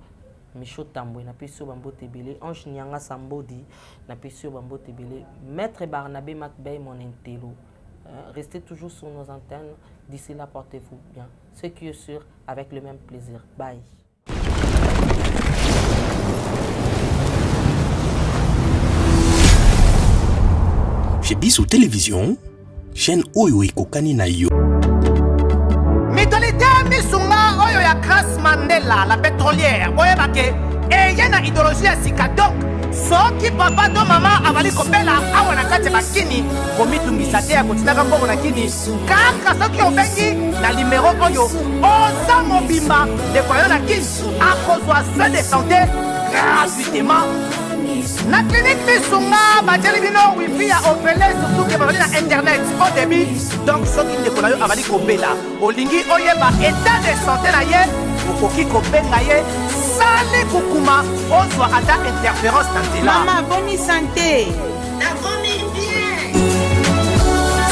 Micho Tambwe, napesi yo bambote ebele. Ange Nyanga Sambodi, napesi yo bambote ebele. Maître Barnabé Macbey, mon intello. Restez toujours sur nos antennes. D'ici là, portez-vous bien. Ce qui est sûr, avec le même plaisir. Bye. Chez Biso Télévision, chaîne oyo ekokani na yo. Mutualité Misunga oyo ya Grace Mandela la pétrolière, boyeba ke eye na idéologie ya sika. Donc soki papa to mama azali kobela awa na kati ya bakini, komitungisa te ya kotindaka mbongo na kini. Kaka soki obengi na nimero oyo, oza mobimba, ndeko yo na kini akozwa soin de santé gratuitement na clinique Misunga. Batieli bino wifi ya ofele, surtout ke bazali na internet au débit. Donc soki ndeko na yo azali kobela, olingi oyeba état de santé na ye, okoki kobenga ye, sali kukuma, ozwa ata interférence na nzela. Mama, boni santé? Nakomi bien.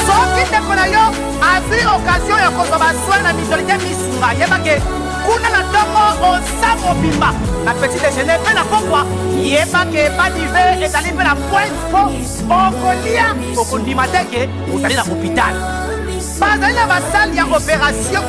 Soki ndeko na yo azwi occasion ya kozwa basoin na mutualité Misunga, yebake kuna na ntongo oza mobimba, na petit déjeuner mpe na pokwa, yebake badive ezali mpe na pointe, mpo okolia, okondima te ke ozali na hôpital. Bazali na basalle ya opération,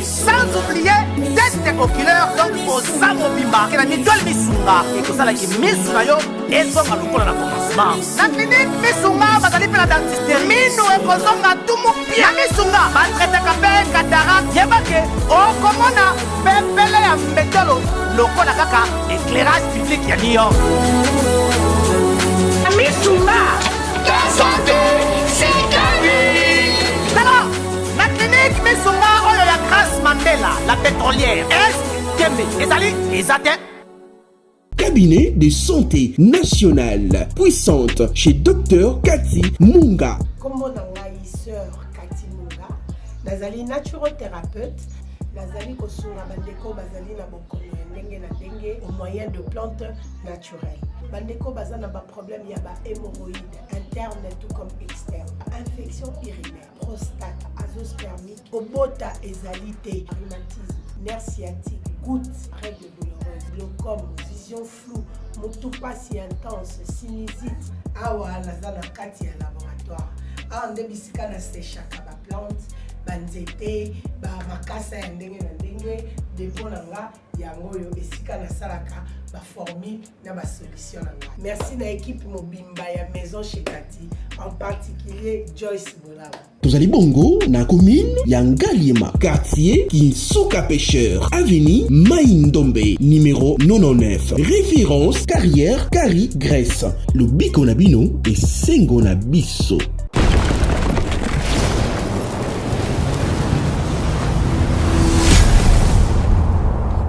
sans oublier test oculaire. Donc oza mobimba ke na mutuelle Misunga, ekosalaki misu na yo ezonga lokola na commencement. Na clinique Misunga bazali mpe na dentiste, minu ekozonga tumu pia. Na Misunga batraitaka mpe cataracte. Yebake okomona pepele ya mbetolo lokola kaka éclairage public ya New York. Misunga, santé tala na clinique Misunga oyo ya Grâce Mandela la pétrolière, est tembe ezali eza te. Cabinet de santé nationale puissante chez Dr Cathy Munga. Kombo na ngai sœur Kati Munga, nazali naturothérapeute, nazali kosunga bandeko bazali na bokono ya ndenge na ndenge au moyen de plantes naturelles. Bandeko baza na baproblème ya bahémorroïde interne tout comme externe, infection urinaire, prostate, azoospermique, kobota ezali te, rhumatisme, nerf sciatique, goutte, règle douloureuse, glaucome, vision floue, motu pasi intense, sinusite. Awa naza na kati ya laboratoire. Awa nde bisika nasechaka baplante, banzete, bamakasa ya ndenge na ndenge. Dépôt na nga yango oyo, esika nasalaka baformule na basolution na ngai. Merci na équipe mobimba ya Maison chez Kati, en particulier Joyce Bolaba. Tozali bongo na commune ya Ngaliema, quartier Kinsuka Pêcheur, avenue Mai Ndombe, numéro 99, référence Carrière Kari Grèce. Lobiko na bino esengo na biso.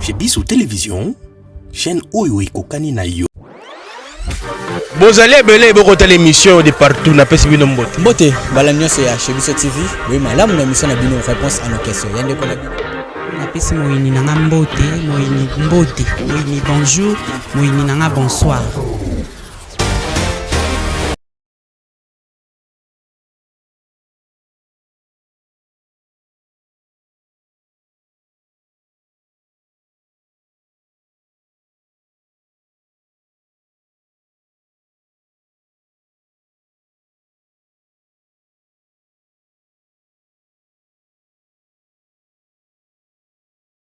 Chez Biso Télévision, chaîne oyo ekokani na yo. Bozali ebele bokotala émission de partout, napesi bino mbote. Mbote mbala nyonso ya chez Biso TV, boye malamu na émission na bino Réponse à nos questions, ya ndeko na bino. Napesi moyini na nga mbote, moyini mbote, moyini bonjour, moyini na nga bonsoir.